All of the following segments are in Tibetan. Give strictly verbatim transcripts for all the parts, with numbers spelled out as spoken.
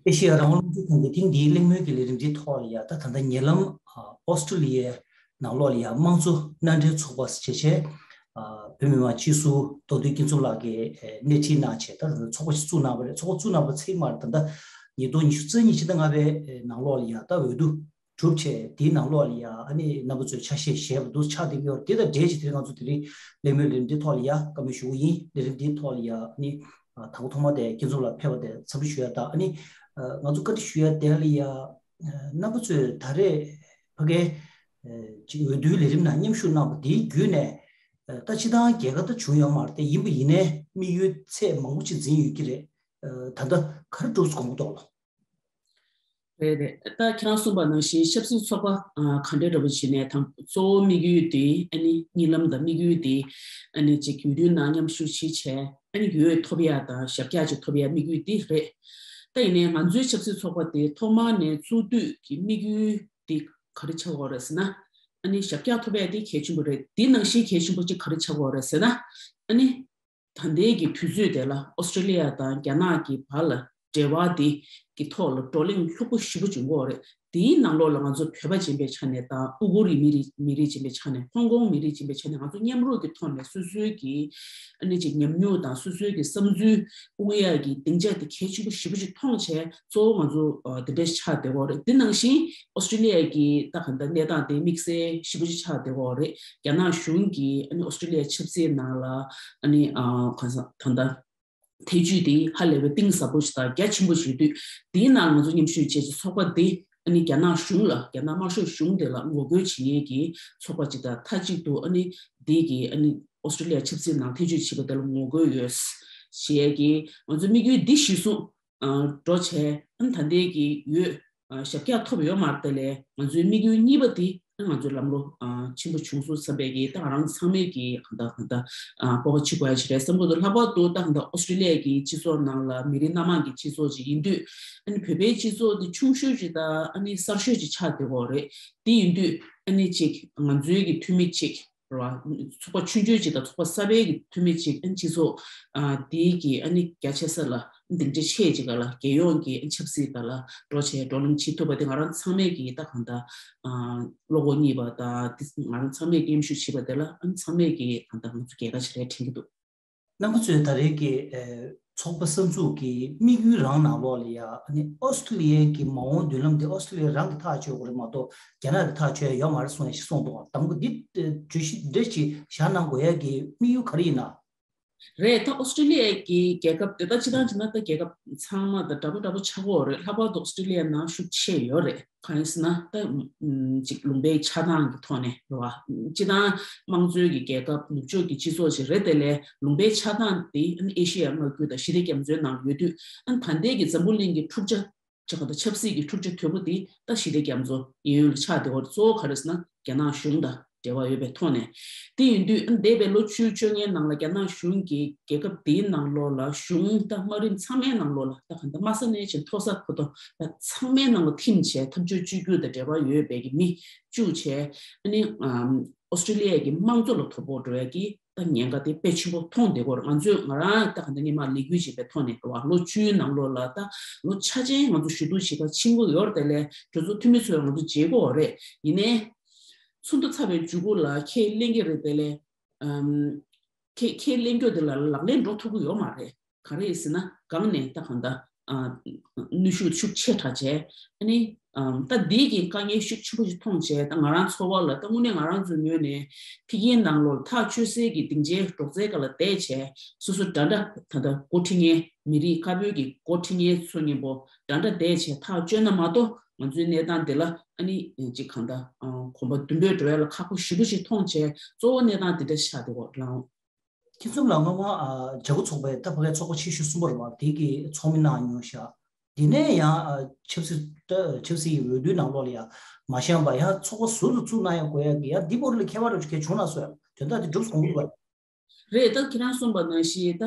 ཨེ་ཤེ་ཡ་རང་དབང་རླུང་འཕྲིན་ཁང་གི་ཐེངས་འདིའི་གླེང་མོལ་གྱི་ལས་རིམ་འདིའི་ཐོག་ལ་ཡ། ད་ད་ལྟ་ཉེ་ལམ་ཨ་ཨོ་སི་ཀྲི་ལི་ཡའི་ནང་ལོགས་ལ་ཡ་དམངས་གཙོ་མནའ་འབྲེལ་ཚོགས་པ་ཟེར་བྱས་བྱས། ཨ་བོད་མི་མང་སྤྱི་ཟུར་མདོ་སྟོད་སྐྱིད་འཛོམས་ལགས་ཀྱིས་ཨེ་སྣེ་ཁྲིད་གནང་བྱས། ད་ད་ལྟ་ཚོགས་པ་ཞིག་བཙུགས་གནང་བ་རེད། ཚོགས་པ་བཙུགས་གནང་བ་ཚད་མར་ད་ལྟ་ཉིས་སྟོང་ཉི་ཤུ་རྩ་གཉིས་ཕྱི་ཟླ་ལྔ་པའི་ཨེ་ནང་ལོགས་ལ་ཡ་ད་འོས་བསྡུ་གྲུབ་བྱས། དེའི་ནང་ལོགས་ལ་ཡ་ཨ་ནི་རྣམ་པ་ཚོས་ཆ་ཤས་བཞེས་པ་འདུག་ཆགས་བསྡད་ཀྱི་ཡོད་རེད། དེ་དང་འབྲེལ་བྱས་དེ་རིང་ང་ཚོ་དེ་རིང་གླེང་མོལ་ལས་རིམ་འདིའི་ཐོག་ལ་ཡ་བཀའ་མོལ་ཞུ་གི་ཡིན། ལས་རིམ་འདིའི་ཐོག་ལ་ཡ་ཨ་ནི་ཨ་དང་པོ་ཐོག་མ་དེ་སྐྱིད་འཛོམས་ལགས་ཕེབས་པ་དེ་འཚམས་འདྲི་ཞུ་ཡ་དང་། ཨ་ནི་ཨ་ང་ཚོ་བཀའ་འདྲི་ཞུ་ཡ་དེ་ལ་ཡ། ཨ་རྣམ་པ་ཚོས་ད་རེས་ཕ་གིའི་ཨ་ཅིག་འོས་བསྡུའི་ལས་རིམ་ནང་མཉམ་ཞུགས་གནང་བ་དེའི་བརྒྱུད་ནས། ཨ་ད་སྤྱིར་བཏང་རྒྱལ་ཁ་ད་བྱུང་ཡོད་མ་རེད་དེ། ཡིན་པ་ཡིན་ནའི་དམིགས་ཡུལ་ཚད་མང་པོ་ཅིག་འཛིན་ཡོད་ཀྱི་རེད། ཨ་ད་ལྟ་ག་རེ་གྲུབ་སོང་གོང་མ་ཐོག་ལ། རེད་རེད། ད་ཁྱེད་རང་གསུངས་པ་ནང་བཞིན་ཆབ་སྲིད་ཚོགས་པ་ཨ་ག་འདྲ་འདྲ་པོ་བྱས་ནས་དང་གཙོ་བོ་དམིགས་ཡུལ་དེ། ཨ་ནི་གཉིད་ལམ་དང་དམིགས་ཡུལ་དེ། ཨ་ནི་ཅིག་འོས་བསྡུའི་ནང་མཉམ་ཞུགས་བྱེད་བྱས་ཨ་ནི་འོས་ཐོབ་ཡ་དང་ཞབས་བཀྱག་ཅིག་ཐོབ་ཡ་དམིགས་ཡུལ་དེ་རེད། ད་ཡིན་ནའི་ང་ཚོའི་ཆབ་སྲིད་ཚོགས་པ་དེ་ཐོག་མར་ནས་བཙུགས་དུས་ཀྱི་དམིགས་ཡུལ་དེ་ག་རེ་ཆགས་ཡོད་རེད་ཟེར་ན། ཨ་ནི་ཞབས་བཀྱག་ཐོབ་ཡ་དེ་གལ་ཆེན་པོ་རེད། དེ་ནང་བཞིན་གལ་ཆེན་པོ་ཅིག་ག་རེ་ཆགས་ཡོད་རེད་ཟེར་ན། ཨ་ནི། ད་ལྟའི་གི་དུས་ཚོད་དེ་ལ་ཨོ་སི་ཀྲི་ལི་ཡ་དང་རྒྱ་ནག་གི་བར་ལ་འབྲེལ་བ་དེ་གི་ཐོག་ལ་བགྲོ་གླེང་ལྷུག་པོ་ཞེ་པོ་བྱུང་གི་ཡོད་རེད། དེའི་ནང་ལོགས་ལ་ང་ཚོ་བོད་པ་ཡིན་པའི་ཆ་ནས་དང་། ཨུ་ཀུ་རི་མི་རིགས་མི་རིགས་ཡིན་པའི་ཆ་ནས། ཧོང་ཀོང་མི་རིགས་ཡིན་པའི་ཆ་ནས། ང་ཚོ་མཉམ་རུབ་ཀྱི་ཐོག་ནས་སོ་སོའི་གི་ཨ་ནི་ཅིག་ཉམས་མྱོང་དང་སོ་སོའི་གི་བསམ་ཚུལ་དབུ་ཡག་གི་སྡིངས་ཆ་དེ་གལ་ཆེན་པོ་ཞེ་པོ་ཅིག་མཐོང་བྱས། གཙོ་བོ་ང་ཚོ་ཨ་དེ་འདྲ་ཆགས་བསྡད་ཡོད་རེད། དེ་ནང་བཞིན་ཨོ་སི་ཀྲི་ལི་ཡ་གི་ད་ག་འདྲ་གནས་སྟངས་དེ་དམིགས་བསལ་ཞེ་པོ་ཅིག་ཆགས་བསྡད་ཡོད་རེད། རྒྱ་ནག་གཞུང་གིས་ཨ་ནི་ཨོ་སི་ཀྲི་ལི་ཡ་ཆབ་སྲིད་ནང་ལ་ཨ་ནི་ཨ་གང་ཟག་ད་ལྟ་ཐེ་ཇུས་དེ་ཧ་ལས་པའི་གཏིང་ཟབ་པོ་ཞིག་དང་རྒྱ་ཆེན་པོ་ཞིག་ཡོད་དུས། དེའི་ནང་ང་ཚོ་མཉམ་ཞུགས་བྱས་ཀྱི་ཚོགས་པ་དེ་ཨ་ནི་རྒྱ་ནག་གཞུང་ལ། རྒྱ་ནག་དམར་ཤོག་གཞུང་དེ་ལ་ངོ་རྒོལ་བྱེད་མཁན་གྱི་ཚོགས་པ་ཅིག་དང་། མཐའ་གཅིག་ཏུ་ཨ་ནི་དེ་གི་ཨ་ནི་ཨོ་སི་ཀྲི་ལི་ཡ་ཆབ་སྲིད་ནང་ཐེ་ཇུས་བྱེད་པ་དེ་ལ་ངོ་རྒོལ་ཡོད་ཞེས་ཀྱི་ང་ཚོ་དམིགས་ཡུལ་འདི་གཞིར་བཟུང་ཨ་འགྲོ་བྱས། ཨ་ནི་ད་ལྟའི་གི་འོས་ཨ་ཞབས་བཀྱག་ཐོབ་ཡོད་མ་རེད། དེ་ལས་ང་ཚོའི་དམིགས་ཡུལ་གཉིས་པ་དེ་ང་ཚོའི་ལམ་ལྷོང་ཨ་ཆེན་པོ་བྱུང་སོང་བསམ་པའི་གི་ད་ང་རང་ཚང་མས་གི་གང་ལྟར་གང་ལྟར་ཨ་སྤོབས་པ་བྱེད་དགོས་ཡ་ཞིག་རེད་བསམ་གྱི་འདུག་ལྷག་པར་དུ་ད་གང་ལྟར་ཨོ་སི་ཀྲི་ལི་ཡ་གི་སྤྱི་ཚོགས་ནང་ལ་མི་རིགས་སྣ་མང་གི་སྤྱི་ཚོགས་ཅིག་ཡིན་དུས། ཨ་ནི་བོད་པའི་སྤྱི་ཚོགས་དེ་ཆུང་ཤོས་ཅིག་དང་ཨ་ནི་གསར་ཤོས་ཅིག་ཆགས་བསྡད་ཡོད་རེད། དེ་ཡིན་དུས་ཨ་ནི་ཅིག་ང་ཚོའི་གི་འཐུས་མི་ཅིག་རེད་བ། ཚོགས་པ་ཆུང་ཆུང་ཅིག་དང་ཚོགས་པ་གསར་པའི་གི་འཐུས་མི་ཅིག་ཨ་ནི་སྤྱི་ཚོགས་ཨ་དེའི་གི་ཨ་ནི་རྒྱ་ཆེ་ས་ལ་སྡིངས་ཆ་ཆེ་ཅིག་ག་ལ་རྒྱལ་ཡོངས་ཀྱི་ཨ་ཆབ་སྲིད་ག་ལ་འགྲོ་བྱས་བགྲོ་གླེང་བྱེད་ཐུབ་པ་དེ་ང་རང་ཚང་མས་ཀྱི་ད་གང་ལྟར་ཨ་བློ་ཁོག་རྙེད་པ་དང་། དེ་ང་རང་ཚང་མས་ཀྱི་མཉམ་ཞུགས་བྱེད་པ་དེ་ལ་ཨ་ནི་ཚང་མས་ཀྱི་གང་ལྟར་ང་ཚོ་རྒྱལ་ཁ་ཞིག་རེད་དྲན་གྱི་འདུག་རྣམ་པ་ཚོས་ད་རེས་ཀྱི་ཨེ་ཚོགས་པ་གསར་འཛུགས་ཀྱི་དམིགས་ཡུལ་རང་ནང་ལོགས་ལ་ཡ། ཨ་ནི་ཨོ་སི་ཀྲི་ལི་ཡའི་གི་མ་འོངས་མདུན་ལམ་དེ་ཨོ་སི་ཀྲི་ལི་ཡ་རང་གིས་ཐག་གཅོད་དགོས་རེད་མ་གཏོགས་རྒྱ་ནག་གིས་ཐག་གཅོད་ཡ་ཡོད་མ་རེད་གསུངས་ཡ་ཞིག་གསུངས་འདུག་དང་པོ་འདི་ཨེ་བརྗོད་གཞི་འདི་འདྲ་ཞིག་བཞག་གནང་དགོས་ཡ་གི་དམིགས་ཡུལ་ག་རེ་ཡིན་ན། རེད། ད་ཨོ་སི་ཀྲི་ལི་ཡ་གི་རྒྱལ་ཁབ་དེ་ད་སྤྱིར་བཏང་བྱས་ན་ད་རྒྱལ་ཁབ་ཚང་མ་དང་འདྲ་པོ་འདྲ་པོ་ཆགས་ཀྱི་ཡོད་རེད། ལྷག་པར་དུ་ཨོ་སི་ཀྲི་ལི་ཡ་ནང་ཤུགས་ཆེ་ཡོད་རེད། གང་ཡིན་ཟེར་ན་ད་ཨམ་ཅིག་ལུང་པའི་ཆགས་སྟངས་ཀྱི་ཐོག་ནས་རེད་བ། སྤྱིར་བཏང་དམངས་གཙོའི་གི་རྒྱལ་ཁབ་ནུབ་ཕྱོགས་ཀྱི་སྤྱི་ཚོགས་ཤིག་རེད། དེ་ལས་ལུང་པའི་ཆགས་སྟངས་དེ་ཨ་ནི་ཨེ་ཤེ་ཡ་མངའ་ཁུལ་དང་ཞི་བདེ་རྒྱ་མཚོའི་ནང་ཡོད་དུས། ཨ་ནི་ད་ལྟའི་གི་འཛམ་བུ་གླིང་གི་འཁྲུག་ཆ་ཆགས་པ་དང་ཆབ་སྲིད་ཀྱི་འཁྲུག་ཆ་དོད་པོ་དེ་ད་ཞི་བདེ་རྒྱ་མཚོ་གཡས་གཡོན་ལ་ཆགས་བསྡད་ཡོད་རེད། གཙོ་བོ་ག་རེ་ཟེར་ན་རྒྱ་ནག་གཞུང་དང་འབྲེལ་བ་ཡོད་པའི་ཐོག་ནས། དེ་ཡིན་དུས་ཨ་ནི་འདས་པའི་ལོ་བཅུ་བཅོ་ལྔའི་ནང་ལ་རྒྱ་ནག་གཞུང་གིས་རྒྱལ་ཁབ་དེའི་ནང་ལོགས་ལ་གཞུང་དང་དམའ་རིམ་ཚང་མའི་ནང་ལོགས་ལ་ད་གང་ལྟར་དམའ་ས་ནས་བྱས་མཐོ་ས་བར་དུ་ད་ཚང་མའི་ནང་ལ་ཐིམ་བྱས་འཐབ་ཕྱོགས་གཅིག་གྱུར་དང་འབྲེལ་བ་ཡོད་པའི་གི་མི་བཅུག་བྱས། ཨ་ནི་ཨམ་ཨོ་སི་ཀྲི་ལི་ཡ་གི་དམངས་གཙོ་ལ་དོ་ཕོག་འགྲོ་ཡ་གི་ད་ཉེན་ཁ་དེ་དཔེ་ཆེན་པོ་མཐོང་བསྡད་ཀྱི་ཡོད་རེད། ང་ཚོས་ང་རང་ད་གང་ལྟར་སྔོན་མ་ལས་འགུལ་བྱེད་པའི་ཐོག་ནས་རེད་བ། ལོ་བཅུའི་ནང་ལོགས་ལ་ད་ལོ་ཆ་ཅན་ང་ཚོ་ཞུ་གཏུག་བྱེད་ག་ཕྱིན་གྱི་ཡོད་རེད། དེ་ལས་གྲོས་ཚོགས་འཐུས་མི་ཚོས་ང་ཚོ་མཇལ་གྱི་ཡོད་རེད། ཡིན་ནའི་ཚོགས་འདུ་ཚར་བའི་མཇུག་གུ་ལ་ཁས་ལེན་གྱི་རེད། དེ་ལས་ཨམ་ཁས་ཁས་ལེན་རྒྱུ་དེ་ལ་ལག་ལེན་འགྲོ་ཐུབ་ཀྱི་ཡོད་མ་རེད། ག་རེ་ཟེར་ན་སྒང་ནས་ད་གང་ལྟར་ཨ་ནུས་ཤུགས་ཤུགས་ཆེ་དྲགས་བྱས། ཨ་ནི་ཨམ་ད་འདི་གི་དཀའ་ངལ་ཤུགས་ཆེན་པོ་ཞིག་མཐོང་བྱས། ད་ང་རང་ཚོ་བ་ལ་ད་དངོས་གནས་ང་རང་ཚོའི་ངོས་ནས་ཕ་གིའི་ནང་ལོགས་ཐག་ཆོད་སའི་གི་སྡིངས་ཆའི་སྒྲོག་རྩེ་སྒང་ལ་བསྡད་བྱས། སོ་སོ་འདྲ་འདྲ་ད་ལྟ་འགོ་ཁྲིད་མཁན་མི་རིགས་དཀར་པོའི་གི་འགོ་ཁྲིད་མཁན་ཚོ་མཉམ་པོ་འདྲ་འདྲ་བསྡད་བྱས་ཐག་གཅོད་ན་མ་གཏོགས། ང་ཚོའི་གནས་སྟངས་འདི་ལ་ཨ་ནི་ཅིག་གང་ལྟར་ཨ་གོམ་པ་མདུན་སྤོས་འགྲོ་ཡ་ལ་ཁག་པོ་ཞེ་པོ་ཞིག་མཐོང་བྱས། གཙོ་བོ་གནས་སྟངས་འདི་འདྲ་ཆགས་བསྡད་ཡོད་རེད། ཁྱེད་ཚོ་ལ་སྔོན་མ་ཨ་བྱ་རྒོད་ཚོགས་པའི་ད་ཕ་གའི་ཚོགས་པ་ཆེ་ཤོས་གསུམ་པ་རེད་བ། དེ་གི་ཚོགས་མི་གནང་མྱོང་ཤག་དེ་ནས་ཡང་ཨ་ཆབ་སྲིད་ད་ཆབ་སྲིད་ཀྱི་འོས་བསྡུའི་ནང་ལོགས་ལ་ཡང་མ་བཞེངས་པ། ཡང་ཚོགས་པ་ཟུར་དུ་བཙུགས་གནང་ཡ་དགོས་ཡ་གི་ཡང་འདི་བོར་ལ་ཁྱད་པར་རེ་གལ་བྱུང་ན་སོ་ཡ་དོན་དག་དེ་འགྲུབ་སོང་གི་རེད། རེད། ད་ཁྱེད་རང་གསུངས་པ་ནང་བཞིན་ད་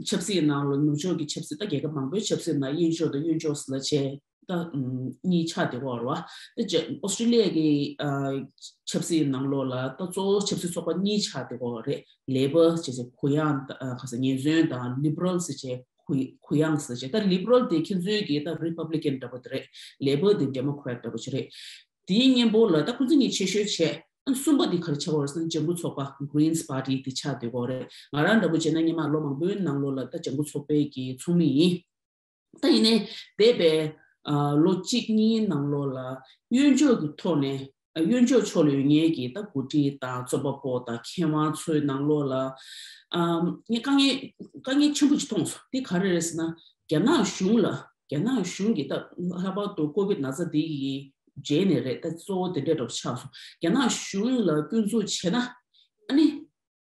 ཆབ་སྲིད་ནང་ལ་ནུབ་ཕྱོགས་ཀྱི་ཆབ་སྲིད། ད་རྒྱལ་ཁབ་མང་པོའི་ཆབ་སྲིད་ནང་གཡས་ཕྱོགས་དང་གཡོན་ཕྱོགས་ཟེར་ལ་བྱས། ད་ཨམ་གཉིས་ཆགས་བསྡད་ཡོད་རེད་བ། ད་ཨོ་སི་ཀྲི་ལི་ཡ་གི་ཨ་ཆབ་སྲིད་ནང་ལོགས་ལ་ད་གཙོ་བོ་ཆབ་སྲིད་ཚོགས་པ་གཉིས་ཆགས་བསྡད་ཡོད་རེད། ལེ་པར་ཟེར་བྱས་གུ་ཡངས་ད་ཨ་ག་ས་ངལ་རྩོལ་དང་། ལི་པ་རལ་ཟེར་བྱས་ གུ་གུ་ཡངས་ཟེར་བྱས། ད་Liberal་དེ་ཁྱེད་ཚོའི་གི་ད་Republican་འདྲ་པོ་དེ་རེད། Labor་དེ་Democrat་འདྲ་པོ་ཅིག་རེད། དེའི་གཉེན་པོ་ལ་ད་ཁོ་ཚོ་གཉིས་ཆེ་ཤོས་བྱས། ཨ་གསུམ་པ་དེ་ག་རེ་ཆགས་པ་རེད་ཟེར་ན། ལྗང་ཁུ་ཚོགས་པ་Greens Party་དེ་ཆགས་བསྡད་ཀྱི་ཡོད་རེད། ང་རང་འདྲ་པོ་བྱས་ན་སྔོན་མ་ལོ་མང་པོའི་ནང་ལོགས་ལ་ད་ལྗང་ཁུ་ཚོགས་པའི་གི་ཚོགས་མི་ཡིན། ད་ཡིན་ནའི་འདས་པའི་ཨ་ལོ་གཅིག་གཉིས་ནང་ལོགས་ལ་གཡོན་ཕྱོགས་ཀྱི་ཐོག་ནས། ཨ་གཡོན་ཕྱོགས་ཕྱོགས་ལ་ཡོད་མཁན་གྱི་ད་འགོ་ཁྲིད་དང་རྩོམ་པ་པོ་དང་མཁས་དབང་ཚོའི་ནང་ལོགས་ལ། ཨམ་ངས་དཀའ་ངལ་དཀའ་ངལ་ཆེན་པོ་ཅིག་མཐོང་སོང་། དེ་ག་རེ་རེད་ཟེར་ན། རྒྱ་ནག་གཞུང་ལ། རྒྱ་ནག་གཞུང་གིས་ད་ལྷག་པར་དུ་ཀོ་བིད་ན་ཚ་འདི་ཡི་རྗེས་ནས་རེད། ད་གཙོ་བོ་དེ་འདྲ་འདྲ་པོ་ཆགས་སོང་། རྒྱ་ནག་གཞུང་ལ་སྐྱོན་འཛུགས་བྱས་ན། ཨ་ནི།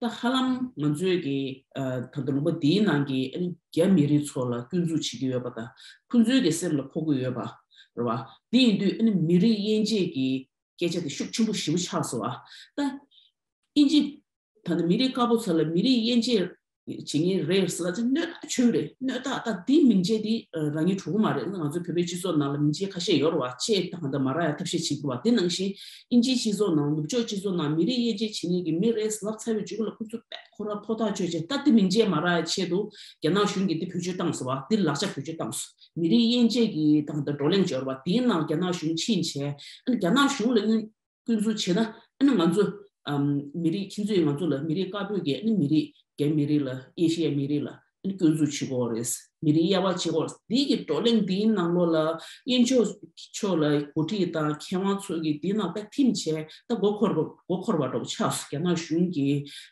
ད་ཧ་ལམ་ང་ཚོའི་གི་ཨ་ད་ལྟ་ལུང་པ་འདིའི་ནང་གི་ཨ་ནི་རྒྱ་མི་རིགས་ཚོ་ལ་སྐྱོན་འཛུགས་བྱེད་ཀྱི་ཡོད་པ་དང་། ཁོ་ཚོའི་གི་སེམས་ལ་ཕོག་གི་ཡོད་པ་རེད་བ། དེ་ཡིན་དུས་ཨ་ནི་མི་རིགས་དབྱེ་འབྱེད་ཀྱི་སྐད་ཆ་དེ་ཤུགས་ཆེན་པོ་ཞེ་པོ་ཆགས་སོང་བ། ད་ཨིན་ཇི། ད་ནི་མི་རིགས་དཀར་པོ་ཚོ་ལ་མི་རིགས་དབྱེ་འབྱེད་བྱེད་ངེས་རེད་ཟེར་ལ་ཅིག་གནོད་ཐག་ཆོད་རེད། གནོད་ཐག་ད་འདི་མིང་ཆད་འདི་རང་ཉིད་གྲུབ་ཀྱི་མ་རེད། ང་ཚོའི་བོད་པའི་སྤྱི་ཚོགས་ནང་ལ་མིང་ཆད་ཁ་ཤས་ཡོད་རེད་བ། ཆད་དང་ད་མ་རག་ཡ་ཐབས་ཤེས་བྱེད་དགོས་བ། དེ་ནང་བཞིན་ཨིན་ཇིའི་སྤྱི་ཚོགས་ནང་། ནུབ་ཕྱོགས་སྤྱི་ཚོགས་ནང་མི་རིགས་དབྱེ་འབྱེད་བྱེད་མཁན་གྱི་མི་རེད་ཟེར་ལབ་ཚར་བའི་མཇུག་ལ་ཁོ་ཚོ་དཔེ་ཁོ་རང་ཕོ་ཐག་ཆོད་བྱས། ད་འདི་མིང་ཆད་མ་རག་ཡ་ཆེད་དུ་རྒྱ་ནག་གཞུང་གིས་འདི་བེད་སྤྱོད་བཏང་སོང་བ། འདི་ལག་ཆ་བེད་སྤྱོད་བཏང་སོང་། མི་རིགས་དབྱེ་འབྱེད་ཀྱི་ད་ད་བགྲོ་གླེང་བྱས་རེད་བ། དེའི་ནང་རྒྱ་ནག་གཞུང་ཕྱིན་བྱས། ཨ་ནི་རྒྱ་ནག་གཞུང་ལ་སྐྱོན་འཛུགས་བྱས་ན། ཨ་ནི་ང་ཚོ་ཨམ་མི་རིགས་ཁྱེད་ཚོས་ང་ཚོ་ལ་མི་རིགས་དཀར་པོས་ཀྱིས་ཨ་ནི་མི་རིགས། རྒྱ་མི་རིགས་ལ། ཨེ་ཤི་ཡའི་མི་རིགས་ལ་ཨ་ནི་སྐྱོན་འཛུགས་བྱེད་ཀྱི་ཡོད་རེད། མི་རིགས་དབྱེ་བ་བྱེད་ཀྱི་ཡོད་རེད། འདི་གི་བགྲོ་གླེང་འདིའི་ནང་ལོགས་ལ་གཡོན་ཕྱོགས་ཕྱོགས་ལ་འགོ་ཁྲིད་དང་མཁས་དབང་ཚོ་གིས་འདིའི་ནང་ད་ཐིམ་བྱས། ད་མགོ་འཁོར་བ། མགོ་འཁོར་བ་འདྲ་པོ་ཆགས་སོང་། རྒྱ་ནག་གཞུང་གི་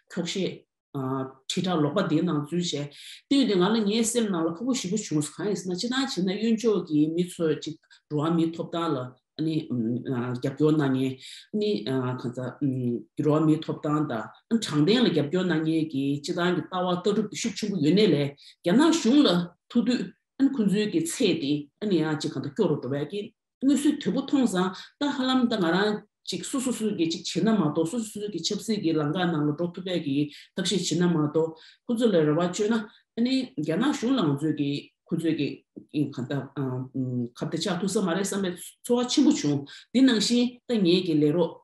འཁྱོག་བཤད། ཨ་དྲིལ་བསྒྲགས་ལོག་པ་འདིའི་ནང་འཛུལ་བྱས། དེ་ཡིན་དུས་ང་ལ་ངའི་སེམས་ནང་ལ་ཕོག་པ་ཞེ་པོ་བྱུང་སོང་། གང་ཡིན་ཟེར་ན། སྤྱིར་བཏང་བྱས་ན་གཡོན་ཕྱོགས་ཀྱི་མི་ཚོས་ཅིག་འགྲོ་བ་མིའི་ཐོབ་ཐང་ལ་ཨ་ནི་ཨམ་ཨ་རྒྱབ་སྐྱོར་གནང་མཁན། ཨ་ནི་ཨ་གང་ཟག་ཨམ་འགྲོ་བ་མིའི་ཐོབ་ཐང་དང་། ཨ་དྲང་བདེན་ལ་རྒྱབ་སྐྱོར་གནང་མཁན་གྱི་སྤྱིར་བཏང་གི་ལྟ་བ་ལྟ་གྲུབ་དེ་ཤུགས་ཆེན་པོ་ཡོད་ནའི་ལས། རྒྱ་ནག་གཞུང་ལ་ཐུག་དུས་ཨ་ནི་ཁོང་ཚོའི་གི་ཚད་དེ་ཨ་ནི་ཡང་ཅིག་གང་ལྟར་སྐྱོ་རུ་འགྲོ་བས་ཀྱི། མངོན་གསལ་དོད་པོ་མཐོང་ཙང་། ད་ཧ་ལམ་ད་ང་རང་ཅིག་སོ་སོ་སོ་གིས་ཅིག་བྱེད་ན་མ་གཏོགས། སོ་སོ་སོ་གི་ཆབ་སྲིད་ཀྱི་ལམ་ཁ་ནང་ལ་འགྲོ་ཐུབ་པའི་གི་ཐབས་ཤེས་བྱེད་ན་མ་གཏོགས། ཁོ་ཚོ་ལ་རེ་བ་བཅོལ་ན། ཨ་ནི་རྒྱ་ནག་གཞུང་ལ་ང་ཚོས་ཀྱི་ཁོ་ཚོས་ཀྱི་གང་ལྟར་ཨ་ཁ་གཏད་བཅག་ཐུབ་ས་མ་རེད་བསམ་པའི་ཚོར་བ་ཆེན་པོ་བྱུང་། འདི་ནང་བཞིན་ད་ངེད་ཀྱི་ལས་རོགས་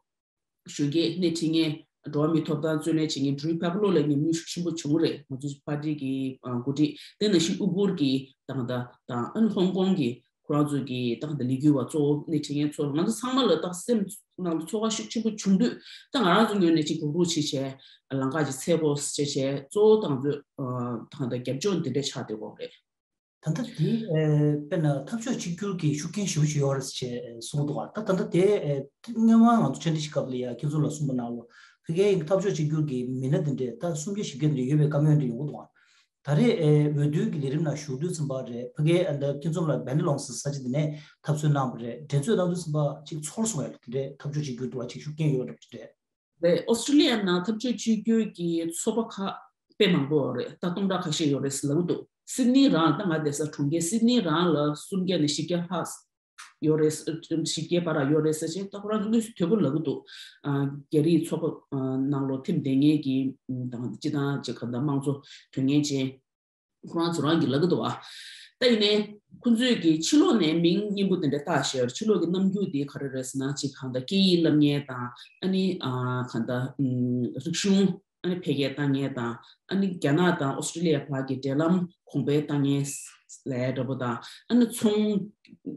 གཞོན་སྐྱེས་སྣེ་ཁྲིད་མཁན། འགྲོ་བ་མིའི་ཐོབ་ཐང་རྩོད་ལེན་བྱེད་མཁན་Drew Pavlo་ལ་ངས་མོས་ཤུགས་ཆེན་པོ་བྱུང་རེད། ང་ཚོ་པར་ཏི་གི་ཨ་འགོ་ཁྲིད། དེ་ནང་བཞིན་ཨུ་གུར་གྱི་ད་གང་ལྟར་དང་། ཨ་ནི་ཧོང་ཀོང་གི་ཁོ་རང་ཚོ་གི་ད་གང་ལྟར་ལས་འགུལ་བ་གཙོ་བོ་སྣེ་ཁྲིད་མཁན་ཚོ་ལ། ང་ཚོ་ཚང་མ་ལ་ད་སེམས་ནང་ལ་ཚོར་བ་ཤུགས་ཆེན་པོ་བྱུང་དུས། ད་ང་རང་ཚོ་ངོས་ནས་ཅིག་རུག་རུག་བྱེད་བྱས། ལམ་ཁ་ཅིག་འཚོལ་དགོས་བྱས་བྱས། གཙོ་བོ་ད་ང་ཚོས་ཨ་ད་གང་ལྟར་རྒྱབ་ལྗོངས་འདི་འདྲ་ཆགས་བསྡད་ཡོད་རེད། ད་ལྟ་འདི་ཨེ་དཔེར་ན་འཐབ་ཕྱོགས་གཅིག་གྱུར་གྱི་ཤུགས་རྐྱེན་ཞེ་པོ་ཅིག་ཡོད་རེད་ཅེས་གསུངས་འདུག་ག་ད་ད་ལྟ་དེ་ཨེ་སྔོན་མ་ང་ཚོ་བཅར་འདྲི་ཞིག་སྐབས་ལ་ཡ་ཁྱེད་ཚོ་ལ་གསུངས་པ་ནང་ལོ། ཕ་གིའི་འཐབ་ཕྱོགས་གཅིག་གྱུར་གྱི་མི་སྣ་འདི་འདྲས་ད་སུམ་བརྒྱ་བཞི་བརྒྱ་འདི་འདྲས་ཡོད་པའི་བཀའ་མོལ་འདྲ་ཡོང་གི་འདུག་ག་ད་རེས་ཨེ་འོས་བསྡུའི་གི་ལས་རིམ་ནང་ཞུགས་དུས་ཙམ་པ་རེད། ཕ་གིའི་ཨ་ད་ཁྱེད་ཚོ་ལ་བན་ཌི་ལོང་སི་ས་ཆ་འདི་ནས་འཐབ་རྩོད་གནང་བ་རེད། འགྲན་རྩོད་གནང་དུས་ཙམ་པ་ཅིག་ཚོར་སོང་ཡ། དེ་འདྲས་འཐབ་ཕྱོགས་གཅིག་གྱུར་འདུག་བ། ཅིག་ཤུགས་རྐྱེན་ཡོད་རེད་པ། དེ་འདྲས། རེད། ཨོ་སི་ཀྲི་ལི་ཡ་ནང་འཐབ་ཕྱོགས་གཅིག་གྱུར་གྱི་ཚོགས་པ་ཁག་དཔེ་མང་པོ་ཡོད་རེད། ད་སྟོང་ཕྲག་ཁ་ཤས་ཡོད་རེད་ཟེར་ལབ་ཀྱི་འདུག་སིད་ནི་རང་། ད་ང་བསྡད་ས་གྲོང་ཁྱེར་སིད་ནི་རང་ལ་སུམ་བརྒྱ་ནས་བཞི་བརྒྱ་ལྷག་ཡོད་རེད། བཞི་བརྒྱའི་བར་ཡོད་རེད་ཟེར་བྱས། ད་ཁོ་རང་ཚོ་དངོས་སུ་དོད་པོ་ལབ་ཀྱི་འདུག་ཨ་རྒྱ་རིགས་ཚོགས་པ་ཨ་ནང་ལོགས་ཐིམ་བསྡད་མཁན་གྱི་དང་། སྤྱིར་བཏང་ཅིག་ག་ད་དམངས་གཙོ་དོན་གཉེར་ཅན་ཁོ་རང་ཚོ་རང་གིས་ལབ་ཀྱི་འདུག་བ། ད་ཡིན་ནའི་ཁོ་ཚོས་ཀྱི་ཕྱི་ལོགས་ནས་མིང་སྙན་པོ་དེ་འདྲ་བཏགས་བཞག་ཡོད་རེད། ཕྱི་ལོགས་ཀྱི་རྣམ་འགྱུར་དེ་ག་རེ་རེད་ཟེར་ན། ཅིག་གང་ལྟར་སྐད་ཡིག་བསླབ་མཁན་དང་། ཨ་ནི་ཨ་གང་ལྟར་ཨམ་རིག་གཞུང་ཨ་ནི་འཕེལ་རྒྱས་གཏང་མཁན་དང་། ཨ་ནི་རྒྱ་ནག་དང་ཨོ་སི་ཀྲི་ལི་ཡ་བར་གྱི་འབྲེལ་ལམ་གོང་འཕེལ་གཏང་མཁན་ལབ་ཡ་འདྲ་པོ་དང་། ཨ་ནི་ཚོང་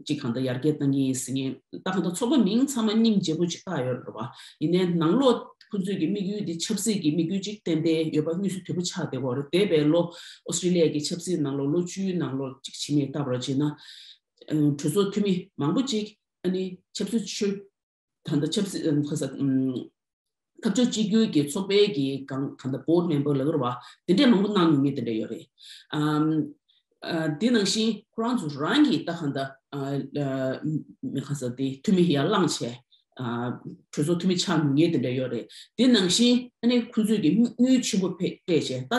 ཅིག་གང་ལྟར་ཡར་རྒྱས་གཏང་མཁན་ཡིན་ཟེར་མཁན། ད་གང་ལྟར་ཚོགས་པ་མིང་ཚང་མ་སྙིང་རྗེ་པོ་ཅིག་བཏགས་ཡོད་རེད་བ། ཡིན་ནའི་ནང་ལོགས་ཁོ་ཚོས་ཀྱི་དམིགས་ཡུལ་འདི་ཆབ་སྲིད་ཀྱི་དམིགས་ཡུལ་ཅིག་ཏན་ཏན་ཡོད་པ་དངོས་སུ་དོད་པོ་ཆགས་བསྡད་ཡོད་རེད། འདས་པའི་ལོ་ཨོ་སི་ཀྲི་ལི་ཡ་གི་ཆབ་སྲིད་ནང་ལོགས་ལོ་བཅུའི་ནང་ལོགས་ཅིག་ཕྱི་མིག་ལྟ་བར་བྱས་ན། ཨ་གྲོས་ཚོགས་འཐུས་མི་མང་པོ་ཅིག་ཨ་ནི་ཆབ་སྲིད་ཆོས་ད་ལྟ་ཆབ་སྲིད་ཨ་ཁ་ས་ཨམ་འཐབ་ཕྱོགས་གཅིག་གྱུར་གྱི་ཚོགས་པའི་གི་གང་གང་ལྟར་board member་ལབ་དགོས་རེད་བ། དེ་འདྲས་མང་པོ་གནང་མྱོང་མཁན་དེ་འདྲས་ཡོད་རེད། ཨམ་ཨ་དེ་ནང་བཞིན་ཁོ་རང་ཚོ་རང་གིས་ད་གང་ལྟར་ཨ་ཨ་མི་ག་ས་དེ་འཐུས་མི་ཡར་ལངས་བྱས། ཨ་གྲོས་ཚོགས་འཐུས་མི་ཆགས་མྱོང་མཁན་དེ་འདྲས་ཡོད་རེད། དེ་ནང་བཞིན་ཨ་ནི་ཁོ་ཚོས་ཀྱི་དངུལ་ཆེན་པོ་སྤྲད་བྱས། ད་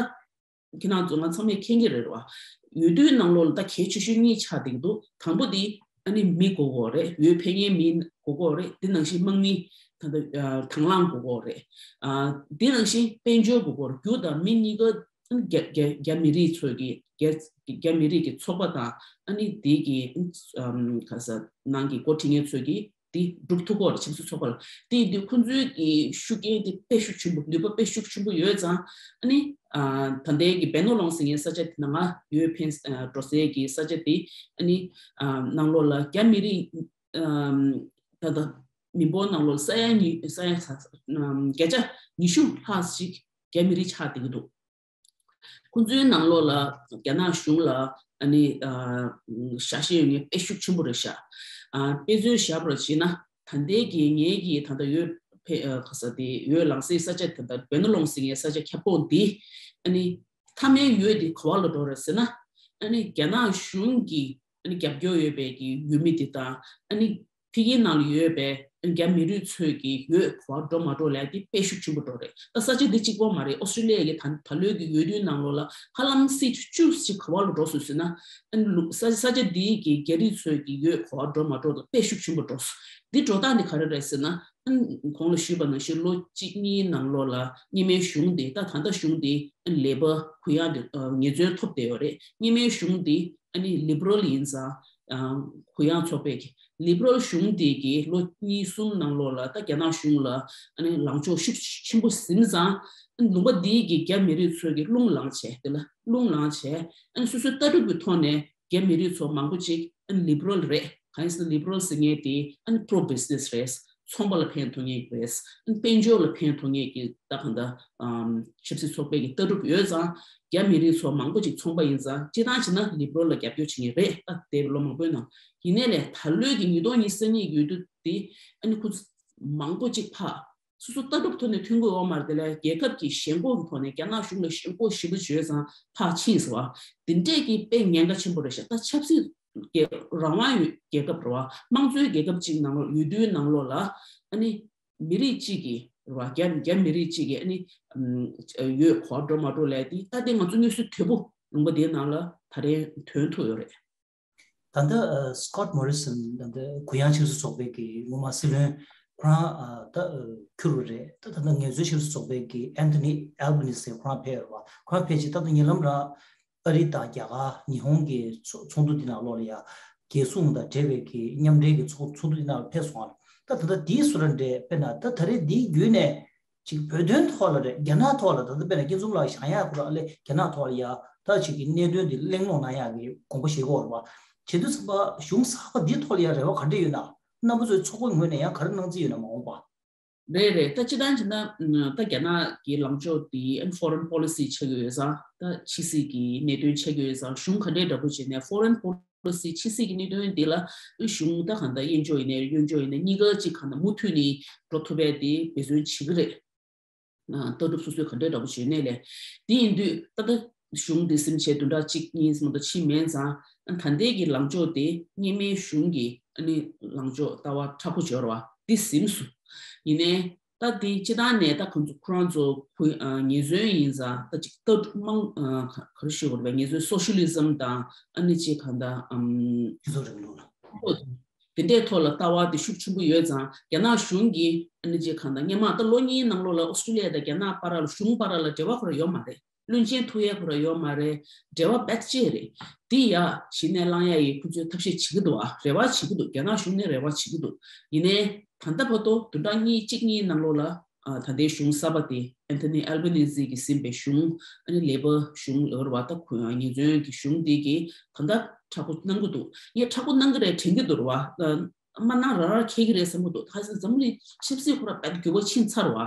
ཁྱེད་རང་ཚོ་ང་ཚང་མས་མཁྱེན་གྱི་རེད་བ། འོས་བསྡུའི་ནང་ལོགས་ལ་ད་གལ་ཆེ་ཤོས་གཉིས་ཆགས་བསྡད་ཀྱི་འདུག་དང་པོ་དེ་ཨ་ནི་མི་དགོས་ཀྱི་ཡོད་རེད། འོས་འཕེན་མཁན་མི་དགོས་ཀྱི་ཡོད་རེད། དེ་ནང་བཞིན་དམག་མི་ད་ལྟ་ཨ་དང་བླངས་དགོས་ཀྱི་ཡོད་རེད། ཨ་དེ་ནང་བཞིན་དཔལ་འབྱོར་དགོས་ཀྱི་ཡོད་རེད། རྒྱུ་དང་མི་གཉིས་ཀ་རྒྱ་རྒྱ་རྒྱ་མི་རིགས་ཚོས་ཀྱི་རྒྱ་རྒྱ་མི་རིགས་ཀྱི་ཚོགས་པ་དང་། ཨ་ནི་དེ་གི་ཨམ་ག་ས་ནང་གི་འགོ་ཁྲིད་མཁན་ཚོས་ཀྱི་ དེ་སྒྲུབ་ཐུབ་ཀྱི་ཡོད་རེད། ཆབ་སྲིད་ཚོགས་པ་ལ། དེ་ཡིན་དུས་ཁོང་ཚོའི་གི་ཤུགས་རྐྱེན་དེ་དཔེ་ཤུགས་ཆེན་པོ། ནུས་པ་དཔེ་ཤུགས་ཆེན་པོ་ཡོད་ཙང་། ཨ་ནི་ཨ་ད་ལྟའི་གི་བེ་ནོ་ལོང་ཟེར་མཁན་ས་ཆ་དེ་ནང་ང་ཡོད་ཕན་ཨ་འགྲོ་སའི་གི་ས་ཆ་དེ། ཨ་ནི་ཨ་ནང་ལོགས་ལ་རྒྱ་མི་རིགས་ཨམ་ད་ལྟ་མི་འབོར་ནང་ལོགས་ས་ཡ་ཉི་ས་ཡ་ས་ས་ཨམ་བརྒྱ་ཆ་ཉི་ཤུ་ལྷག་ཅིག་རྒྱ་མི་རིགས་ཆགས་བསྡད་ཀྱི་འདུག་ཁོང་ཚོའི་ནང་ལོགས་ལ་རྒྱ་ནག་གཞུང་ལ་ཨ་ནི་ཨ་ཞལ་བཞེས་ཡོད་མཁན་དཔེ་ཤུགས་ཆེན་པོ་རེད་ཤག་ཨ་དཔེ་མཚོན་བཞག་པར་བྱས་ན། ད་ལྟའི་གི་ངའི་གི་ད་ལྟ་འོས་འཕེན་ཨ་ག་ས་དེ་འོས་ལངས་སའི་ས་ཆ་དེ། ད་བེ་ནོ་ལོང་ཟེར་མཁན་ས་ཆ་ཁྱབ་ཁོངས་འདི། ཨ་ནི་མཐའ་མའི་འོས་འདི་ག་བ་ལ་འགྲོ་རེད་ཟེར་ན། ཨ་ནི་རྒྱ་ནག་གཞུང་གི་ཨ་ནི་རྒྱབ་སྐྱོར་ཡོད་པའི་གི་འོས་མི་འདི་དང་། ཨ་ནི་ཕ་གིའི་ནང་ལ་ཡོད་པའི་རྒྱ་མི་རིགས་ཚོས་ཀྱི་འོས་ག་པར་འགྲོ་མ་འགྲོ་ལབ་དེ་དཔེ་ཤུགས་ཆེན་པོ་འགྲོ་རེད། ད་ས་ཆ་འདི་གཅིག་པོ་མ་རེད། ཨོ་སི་ཀྲི་ལི་ཡ་གི་ད་ད་ལོའི་གི་འོས་བསྡུའི་ནང་ལོགས་ལ་ཧ་ལམ་སིཊ་བཅུ་ཅིག་ག་པར་ལ་འགྲོ་སོང་ཟེར་ན། ཨ་ནི་ལུ་ས་ས་ཆ་འདིའི་གི་རྒྱ་རིགས་ཚོས་ཀྱི་འོས་ག་པར་འགྲོ་མ་འགྲོ་དེ་དཔེ་ཤུགས་ཆེན་པོ་འགྲོ་སོང་། འདི་འགྲོ་སྟངས་འདི་ག་རེ་རེད་ཟེར་ན། ཨ་ནི་གོང་ལ་ཞུས་པ་ནང་བཞིན་ལོ་གཅིག་གཉིས་ནང་ལོགས་ལ་སྔོན་མའི་གཞུང་འདི། ད་ད་ལྟ་གཞུང་འདི་ཨ་ནི་ལེ་པར་གུ་ཡངས་དེ་ཨ་ངོས་འཛིན་ཐོབ་བསྡད་ཡོད་རེད། སྔོན་མའི་གཞུང་འདི་ཨ་ནི་ལི་བྷ་རལ་ཡིན་ཙང་། ཨ་གུ་ཡངས་ཚོགས་པའི་གི་ལི་བྷ་རལ་གཞུང་དེ་གི་ལོ་གཉིས་གསུམ་ནང་ལོགས་ལ་ད་རྒྱ་ནག་གཞུང་ལ་ཨ་ནི་ལངས་ཕྱོགས་ཤུགས་ཆེན་པོ་ཟིན་ཙང་། ཨ་ནི་ལུང་པ་འདིའི་གི་རྒྱ་མི་རིགས་ཚོས་ཀྱི་རླུང་ལངས་བྱས། དེ་ལ་རླུང་ལངས་བྱས། ཨ་ནི་སོ་སོའི་ལྟ་གྲུབ་ཀྱི་ཐོག་ནས་རྒྱ་མི་རིགས་ཚོ་མང་པོ་ཅིག་ཨ་ནི་ལི་བྷ་རལ་རེད། གང་ཡིན་ཟེར་ན་ལི་བྷ་རལ་ཟེར་མཁན་དེ་ཨ་ནི་པྲོ་བྷི་ཛི་ནེ་སི་རེད། ཚོང་པ་ལ་ཕན་ཐོགས་མཁན་རེད། ཨ་ནི་དཔལ་འབྱོར་ལ་ཕན་ཐོགས་མཁན་གྱི་ད་གང་ལྟར་ཨམ་ཆབ་སྲིད་ཚོགས་པའི་གི་ལྟ་གྲུབ་ཡོད་ཙང་། རྒྱ་མི་རིགས་ཚོ་མང་པོ་ཅིག་ཚོང་པ་ཡིན་ཙང་། སྤྱིར་བཏང་བྱས་ན་ལི་བྷ་རལ་ལ་རྒྱབ་སྐྱོར་བྱེད་མཁན་རེད། ད་འདས་པའི་ལོ་མང་པོའི་ནང་། ཡིན་ནའི་ལས་ད་ལོའི་གི་ཉིས་སྟོང་ཉི་ཤུ་རྩ་གཉིས་ཀྱི་འོས་བསྡུ་དེ་ཨ་ནི་ཁོ་ཚོ་མང་པོ་ཅིག་ཕར་སོ་སོ་ལྟ་གྲུབ་ཐོག་ནས་མཐུན་གྱི་ཡོད་མ་རེད། དེ་ལས་རྒྱལ་ཁབ་ཀྱི་ཞེན་ཁོག་གི་ཐོག་ནས་རྒྱ་ནག་གཞུང་ལ་ཞེན་ཁོག་ཞེ་པོ་ཅིག་ཡོད་ཙང་ཕར་ཕྱིན་ཟེར་བ། དེ་འདྲས་ཀྱི་དཔེ་ཉེན་ཁ་ཆེན་པོ་རེད་ཤག་ད་ཆབ་སྲིད་ཀྱི་རང་དབང་ཡོད་རྒྱལ་ཁབ་རེད་བ། དམངས་གཙོའི་རྒྱལ་ཁབ་ཅིག་ནང་ལོགས་འོས་བསྡུའི་ནང་ལོགས་ལ་ཨ་ནི་མི་རིགས་གཅིག་གི་རེད་བ། རྒྱ་རྒྱ་མི་རིགས་གཅིག་གི་ཨ་ནི་ཨམ་འོས་ག་པར་འགྲོ་མ་འགྲོ་ལབ་དེ། ད་ལྟའི་ང་ཚོ་དངོས་སུ་དོད་པོ་ལུང་པ་དེའི་ནང་ལ་ད་རེས་ཐོན་ཐུབ་ཡོད་རེད། ད་ལྟ་ཨ་སི་ཀོཊ་མོ་རི་སན། ད་ལྟ་གུ་ཡངས་ཆབ་སྲིད་ཚོགས་པའི་གི་སྔོན་མ་སྲིད་བློན་ཁོ་རང་ཨ་ད་ཨ་གྱུར་བ་རེད། ད་ད་ལྟ་ངལ་རྩོལ་ཆབ་སྲིད་ཚོགས་པའི་གི་ཨན་ཐོ་ནི་ཨལ་བྷ་ནི་སི་ཟེར་ཁོ་རང་ཕེབས་ཡོད་རེད་བ། ཁོ་རང་ཕེབས་རྗེས་ད་ལྟ་ཉེ་ལམ་ར་ཨ་རི་དང་རྒྱ་གར་ཉི་ཧོང་གི་ཚོགས་ཚོགས་འདུ་འདི་ནང་ལོགས་ལ་ཡ་རྒྱལ་སྲུང་དང་འབྲེལ་བའི་གི་མཉམ་འབྲེལ་གི་ཚོགས་ཚོགས་འདུ་འདི་ནང་ལ་ཕེབས་སོང་བ་རེད། ད་ད་ལྟ་དེའི་བཟོ་འདྲ་འདྲ་དཔེར་ན་ད་ད་རེས་འདིའི་བརྒྱུད་ནས་ཅིག་བོད་དོན་ཐོག་ལ་རེད། རྒྱ་ནག་ཐོག་ལ་ད་ལྟ་དཔེར་ན་སྐྱིད་འཛོམས་ལགས་བཞེངས་ཡག་ཁོ་རང་ཨ་ལས་རྒྱ་ནག་ཐོག་ལ་ཡ་ད་ཅིག་གི་གནད་དོན་འདི་གླེང་སློང་གནང་ཡག་གི་དགོངས་པ་བཞེས་ཀྱི་ཡོད་རེད་བ། བྱེད་དུས་ཙམ་པ་གཞུང་གསར་པ་འདི་ཐོག་ལ་ཡ་རེ་བ་ག་འདྲ་ཡོད་ན། རྣམ་པ་ཚོའི་ཚོགས་པ་ངོས་ནས་ཡང་ག་རེ་གནང་རྩིས་ཡོད་ན། མ་འོངས་པ། རེད་རེད། ད་སྤྱིར་བཏང་བྱས་ན་ད་རྒྱ་ནག་གི་ལངས་ཕྱོགས་འདི་ཨ་ནི་ཕོ་རེན་པོ་ལི་སི་ཆགས་ཀྱི་ཡོད་ཙང་། ད་ཕྱི་སྲིད་ཀྱི་གནད་དོན་ཆགས་ཀྱི་ཡོད་ཙང་། གཞུང་ག་འདྲའི་འདྲ་པོ་བྱས་ནས་ཕོ་རེན་པོ་ལི་སི་ཕྱི་སྲིད་ཀྱི་གནད་དོན་འདི་ལ་གཞུང་ད་གང་ལྟར་གཡས་འཇོག་ཡིན་ནའི་གཡོན་འཇོག་ཡིན་ནའི་གཉིས་ཀ་གཅིག་གང་ལྟར་མུ་མཐུད་ནས་འགྲོ་ཐུབ་པའི་དེ་འབད་བརྩོན་བྱེད་ཀྱི་རེད། ལྟ་གྲུབ་སོ་སོའི་ག་འདྲའི་འདྲ་པོ་བྱས་ནའི་ལས། དེ་ཡིན་དུས་ད་ལྟ་གཞུང་འདི་ཟིན་བྱས་བདུན་ཕྲག་གཅིག་གཉིས་ཙམ་དུ་ཕྱིན་མེད་ཙང་། ད་ལྟའི་གི་ལངས་ཕྱོགས་དེ་སྔོན་མའི་གཞུང་གི་ཨ་ནི་ལངས་ཕྱོགས་ལྟ་བ་མཁྲེགས་པོ་འབྱོར་བ་འདི་ཟིན་སོང་། ཡིན་ནའི་ད་དེ་སྤྱིར་བཏང་ནས་ད་ཁོང་ཚོ་ཁོ་རང་ཚོ་ཁོ་ཨ་ངལ་རྩོལ་ཡིན་ཙང་། ད་ཅིག་ལྟ་གྲུབ་མང་ཨ་ག་ག་རེ་ཞུ་དགོས་རེད་པས། ངལ་རྩོལ་སོ་ཤི་ལི་ཛམ་དང་། ཨ་ནི་ཅིག་གང་ལྟར་ཨམ་སྤྱི་ཚོགས་རིང་ལུགས་ལ། དེ་འདྲའི་ཐོག་ལ་ལྟ་བ་དེ་ཤུགས་ཆེན་པོ་ཡོད་ཙང་། རྒྱ་ནག་གཞུང་གིས་ཨ་ནི་ཅིག་གང་ལྟར་སྔོན་མ་ད་ལོ་གཉིས་ནང་ལོགས་ལ་ཨོ་སི་ཀྲི་ལི་ཡ་དང་རྒྱ་ནག་བར་ལ་གཞུང་བར་ལ་འབྲེལ་བ་ཁོ་རང་ཡོད་མ་རེད། བློན་ཆེན་ཐུག་ཡས་ཁོ་རང་ཡོད་མ་རེད། འབྲེལ་བ་བེད་སྤྱད་རེད། དེ་ཡ་གཞི་ནས་བླང་ཡ་ཡི་ཁོ་ཚོས་ཐབས་ཤེས་བྱེད་ཀྱི་འདུག་ཨ། རེ་བ་བྱེད་ཀྱི་འདུག་རྒྱ་ནག་གཞུང་ནས་རེ་བ་བྱེད་ཀྱི་འདུག་ཡིན་ནའི་ད་ལྟ་བར་དུ་བདུན་ཕྲག་གཉིས་གཅིག་གཉིས་ནང་ལོགས་ལ་ཨ་ད་ལྟའི་གཞུང་གསར་པ་དེ་ཨན་ཐོ་ནི་ཨལ་བྷ་ནི་ཟི་གིས་ཟིན་པའི་གཞུང་། ཨ་ནི་ལེ་པར་གཞུང་ལབ་རེད་བ། ད་ཁོ་ཡང་ངལ་རྩོལ་གྱི་གཞུང་འདི་གིས་གང་ལྟར་མཁྲེགས་པོ་གནང་གི་འདུག་ངས་མཁྲེགས་པོ་གནང་གི་རེད་དྲན་གྱི་འདུག་རེད་བ། མ་གནང་རང་རང་འཁེལ་གྱི་རེད་བསམ་གྱི་འདུག་གལ་སྲིད་འཛམ་བུ་གླིང་ཆབ་སྲིད་ཁོ་རང་དཔེ་འགྱུར་བ་ཕྱིན་ཚར་བ།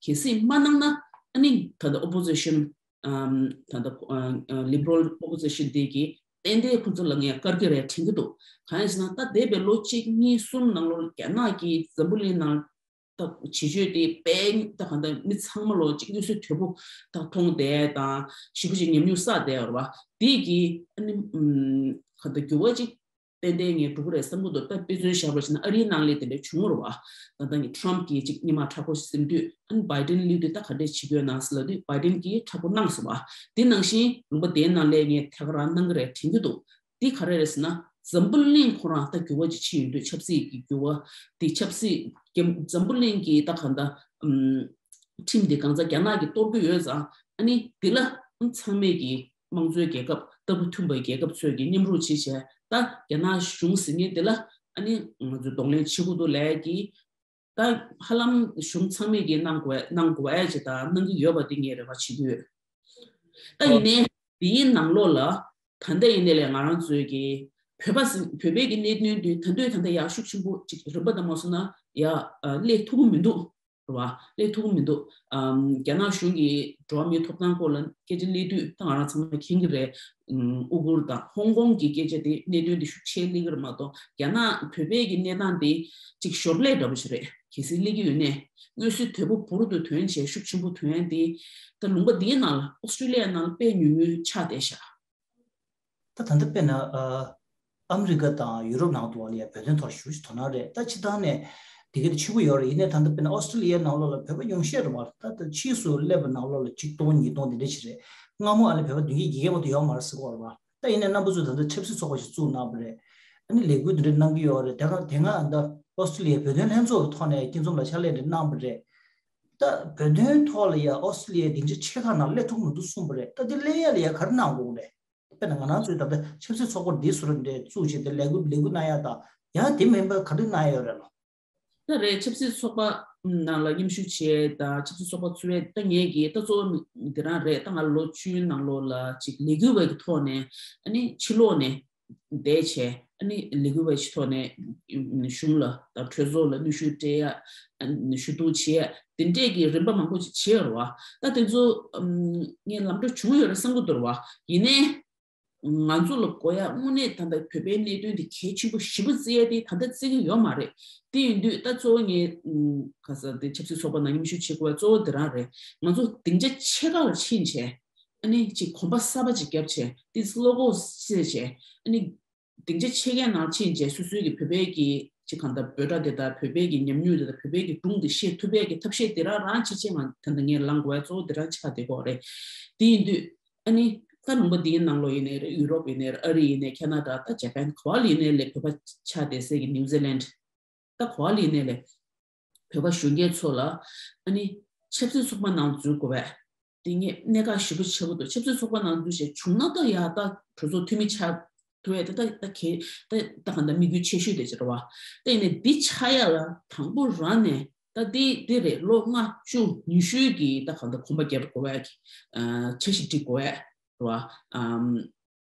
གལ་སྲིད་མ་གནང་ན་ཨ་ནི་ད་ལྟ་ཨོ་པོ་ཟི་ཤན། ཨམ་ད་ལྟ་ཨ་ལི་བྷ་རལ་ཨོ་པོ་ཟི་ཤན་དེ་གིས་ཏན་ཏན་ཁོ་ཚོ་ལ་ངས་བཀར་གྱི་རེད་དྲན་གྱི་འདུག་གང་ཡིན་ཟེར་ན་ད་འདས་པའི་ལོ་གཅིག་གཉིས་གསུམ་ནང་ལོགས་རྒྱ་ནག་གིས་འཛམ་བུ་གླིང་ནང་ད་བྱེད་སྤྱོད་དེ་དཔེ་ད་གང་ལྟར་མི་ཚང་མ་ལོ་གཅིག་དངོས་སུ་དོད་པོ་ད་མཐོང་བསྡད་དང་། ཞེ་པོ་ཅིག་ཉམས་མྱོང་བསགས་བསྡད་ཡོད་རེད་བ། དེ་གིས་ཨ་ནི་ཨམ་གང་ལྟར་འགྱུར་བ་ཅིག་ཏན་ཏན་ངས་འགྲོ་གི་རེད་བསམ་གྱི་འདུག་ད་དཔེ་མཚོན་བཞག་པ་བྱས་ན་ཨ་རིའི་ནང་ལ་དེ་འདྲ་བྱུང་བ་རེད་བ། ད་ལྟ་ངས་ཊམ་གྱིས་ཅིག་སྔོན་མ་མཁྲེགས་པོ་ཟིན་དུས། ཨ་ནི་བྷའི་ཌེན་སླེབས་དུས་ད་ག་འདྲས་བྱེད་ཀྱི་ཡོད་ན་ཟེར་ལབ་དུས་བྷའི་ཌེན་གྱིས་མཁྲེགས་པོ་གནང་སོང་བ། དེ་ནང་བཞིན་ལུང་པ་དེའི་ནང་ལ་ངས་ཐད་ཀར་གནང་གི་རེད་དྲན་གྱི་འདུག་དེ་ག་རེ་རེད་ཟེར་ན། འཛམ་བུ་གླིང་ཁོ་རང་ད་འགྱུར་བ་ཅིག་ཕྱིན་ཡོང་དུས། ཆབ་སྲིད་ཀྱི་འགྱུར་བ་དེ། ཆབ་སྲིད་ཀྱི་འཛམ་བུ་གླིང་གི་ད་གང་ལྟར་ཨམ་ཁྲིམས་དེ་གང་ཚ་རྒྱ་ནག་གིས་གཏོར་གྱི་ཡོད་ཙང་། ཨ་ནི་དེ་ལ་ཚང་མས་ཀྱི་དམངས་གཙོའི་རྒྱལ་ཁབ་ལྟ་བུ་མཐུན་པའི་རྒྱལ་ཁབ་ཚོས་ཀྱི་མཉམ་རུབ་བྱས་བྱས། ད་རྒྱ་ནག་གཞུང་ཟེར་མཁན་དེ་ལ་ ཨ་ནི་ང་ཚོས་གདོང་ལེན་བྱེད་དགོས་འདུག་ལབ་ཀྱི། ད་ཧ་ལམ་གཞུང་ཚང་མས་ཀྱི་གནང་དགོས་གནང་དགོས་ཡ་ཅིག་དང་གནང་གི་ཡོད་པ་དེ་ངས་རེ་བ་བྱེད་ཀྱི་ཡོད། ད་ཡིན་ནའི་དེའི་ནང་ལོགས་ལ་ད་ལྟ་ཡིན་ནའི་ལས་ང་རང་ཚོའི་གི་བོད་པ་ཟིན་བོད་པའི་གི་གནད་དོན་དེ་ད་དུང་ད་ལྟ་ཡག་ཤུགས་ཆེན་པོ་ཅིག་རིམ་པ་དང་མ་སོང་ན་ཡ་སླེབས་ཐུབ་ཀྱི་མི་འདུག་རེད་བ། སླེབས་ཐུབ་ཀྱི་མི་འདུག་ཨམ། རྒྱ་ནག་གཞུང་གི་འགྲོ་བ་མིའི་ཐོབ་ཐང་སྐོར་ལ་སྐད་ཆ་སླེབས་དུས་ད་ང་རང་ཚང་མ་མཁྱེན་གྱི་རེད། ཨུ་གུར་དང་ཧོང་ཀོང་གི་སྐད་ཆ་དེ་གནད་དོན་དེ་ཤུགས་ཆེ་སླེབས་ཀྱི་རེད་མ་གཏོགས། རྒྱ་ནག་བོད་པའི་གི་གནས་སྟངས་དེ་ཅིག་ཞོར་ལས་འདྲ་པོ་ཞིག་རེད། གལ་སྲིད་སླེབས་ཀྱི་ཡོད་ནའི་མངོན་གསལ་དོད་པོ་འབུར་དུ་ཐོན་བྱས་ཤུགས་ཆེན་པོ་ཐོན་ཡ་དེ་ད་ལུང་པ་འདིའི་ནང་ལ་ཨོ་སི་ཀྲི་ལི་ཡའི་ནང་ལ་དཔེ་ཉུང་ཉུང་ཆགས་བསྡད་ཤག་ད་ད་ལྟ་དཔེར་ན་ཨ་ཨ་མི་རི་ཀ་དང་ཡུ་རོབ་ནང་དུ་བ་ལ་ཡ་བོད་དོན་ཐོག་ཞེ་པོ་ཅིག་དོ་སྣང་རེད། ད་སྤྱིར་བཏང་ནས་དེ་ག་དེ་ཆེ་པོ་ཡོད་རེད། ཡིན་ནའི་ད་ལྟ་དཔེར་ན་ཨོ་སི་ཀྲི་ལི་ཡའི་ནང་ལོགས་ལ་བོད་པ་ཉུང་ཤས་རེད་མ་རེད། ད་ད་ཕྱིས་སུ་སླེབས་པ་ནང་ལོགས་ལ་ཆིག་སྟོང་ཉིས་སྟོང་དེ་འདྲ་ཞིག་རེད། སྔ་མོ་ཨ་ལས་བོད་པ་བདུན་བརྒྱད་བརྒྱད་བརྒྱ་མ་གཏོགས་ཡོད་མ་རེད་ཟེར་གོ་རེད་བ། ད་ཡིན་ནའི་རྣམ་པ་ཚོས་ད་ལྟ་ཆབ་སྲིད་ཚོགས་པ་ཞིག་བཙུགས་གནང་བ་རེད། ཨ་ནི་ལས་འགུལ་འདི་འདྲ་གནང་གི་ཡོད་རེད། དེ་སྔ་དེ་སྔ་ད་ཨོ་སི་ཀྲི་ལི་ཡའི་བོད་དོན་ལྷན་ཚོགས་ཀྱི་ཐོག་ནས་སྐྱིད་འཛོམས་ལགས་ཕྱག་ལས་འདི་གནང་བ་རེད། ད་བོད་དོན་ཐོག་ལ་ཡ་ཨོ་སི་ཀྲི་ལི་ཡའི་སྡིངས་ཆ་ཆེ་ཁག་ནང་སླེབས་ཐུབ་མི་འདུག་གསུངས་པ་རེད། ད་འདི་སླེབས་ཡ་ལ་ཡ་ག་རེ་གནང་དགོས་རེད། དཔེར་ན་ང་རང་ཚོའི་ད་ལྟ་ཆབ་སྲིད་ཚོགས་པ་འདི་བཟོ་འདྲ་བཙུགས་བྱས་ཏེ་ལས་འགུལ་ལས་འགུལ་གནང་ཡ་དང་ཡང་དེ་མིན་པ་ག་རེ་གནང་ཡ་ཡོད་རེད་ལོ། ད་རེད། ཆབ་སྲིད་ཚོགས་པ་ནང་ལ་མཉམ་ཞུགས་བྱས་དང་ཆབ་སྲིད་ཚོགས་པ་ཚུད་པའི་ད་ངས་ཀྱི་ད་གཙོ་བོ་འདི་རང་རེད། ད་ང་ལོ་བཅུའི་ནང་ལོགས་ལ་ཅིག་ལས་འགུལ་བའི་གི་ཐོག་ནས་ཨ་ནི་ཕྱི་ལོགས་ནས་བསྡད་བྱས། ཨ་ནི་ལས་འགུལ་བའི་ཕྱི་ཐོག་ནས་གཞུང་ལ་དང་གྲོས་ཚོགས་ལ་གནོན་ཤུགས་སྤྲད་ཡ། ཨ་ནི་ཞུ་གཏུག་བྱེད་ཡ་དེ་འདྲས་ཀྱི་རིམ་པ་མང་པོ་ཅིག་བྱས་རེད་བ། ད་དེ་ཚོ་ངས་ལམ་འགྲོ་བྱུང་ཡོད་རེད་བསམ་གྱི་འདུག་རེད་བ། ཡིན་ནའི། ང་ཚོ་ལ་དགོས་ཡ་དངོས་གནས་ད་ལྟ་བོད་པའི་གནད་དོན་དེ་གལ་ཆེན་པོ་ཞེ་པོ་བརྩི་ཡ་དེ་ད་ལྟ་བརྩི་གི་ཡོད་མ་རེད། དེ་ཡིན་དུས་ད་གཙོ་བོ་ངས་ཨུམ་ག་ས་དེ་ཆབ་སྲིད་ཚོགས་པ་ནང་མཉམ་ཞུགས་བྱེད་དགོས་ཡ་གཙོ་བོ་དེ་རང་རེད། ང་ཚོ་སྡིངས་ཆ་ཆེ་ཁག་ལ་ཕྱིན་བྱས་ཨ་ནི་ཅིག་གོམ་པ་གསར་པ་ཅིག་བརྒྱབ་བྱས་དེ་བློ་ཁོག་བསྲེས་བྱས་ཨ་ནི་སྡིངས་ཆ་ཆེ་ཁག་ནང་ཕྱིན་བྱས་སོ་སོའི་གི་བོད་པའི་གི་ཅིག་གང་ལྟར་འབོད་སྒྲ་དེ་དང་བོད་པའི་གི་ཉམས་མྱོང་དེ་དང་བོད་པའི་གི་སྒྲུང་དེ་བཤད་ཐུབ་པའི་གི་ཐབས་ཤེས་དེ་རང་རང་བྱེད་ཆེད་ང་ད་ལྟ་ངས་ལངས་དགོས་ཡ་གཙོ་བོ་དེ་རང་ཆགས་བསྡད་ཀྱི་ཡོད་རེད། དེ་ཡིན་དུས། ཨ་ནི། ད་ལུང་པ་འདིའི་ནང་ལོགས་ཡིན་ནའི་རེད། ཡུ་རོབ་ཡིན་ནའི་རེད། ཨ་རི་ཡིན་ནའི་ཁ་ན་ཌ། ད་ཇ་པན། ག་བ་ལ་ཡིན་ནའི་ལས་བོད་པ་ཆགས་བསྡད་སའི་གི་ནིའུ་ཛི་ལན། ད་ག་བ་ལ་ཡིན་ནའི་ལས་བོད་པ་གཞོན་སྐྱེས་ཚོ་ལ་ཨ་ནི་ཆབ་སྲིད་ཚོགས་པ་ནང་འཛུལ་དགོས་པས། དེ་ངས་གནད་འགག་ཞེ་པོ་ཆེ་པོ་འདུག་ཆབ་སྲིད་ཚོགས་པ་ནང་འཛུལ་བྱས་བྱུང་ན་ད་ཡ་ད་གྲོས་ཚོགས་འཐུས་མི་ཆགས་ཐུབ་ཡས་དེ་ད་ད་གལ་ད་ད་གང་ལྟར་དམིགས་ཡུལ་ཆེ་ཤོས་དེ་ཅིག་རེད་བ། ད་ཡིན་ནའི་འདི་ཆགས་ཡ་ལ་དང་པོ་རང་ནས། ད་འདི་འདི་རེད། ལོ་ལྔ་བཅུ་ཉི་ཤུའི་གི་ད་གང་ལྟར་གོམ་པ་རྒྱབ་དགོས་ཡ་གི་ཨ་འཆར་གཞི་སྒྲིག་དགོས་ཡ་རེད་བ། ཨམ།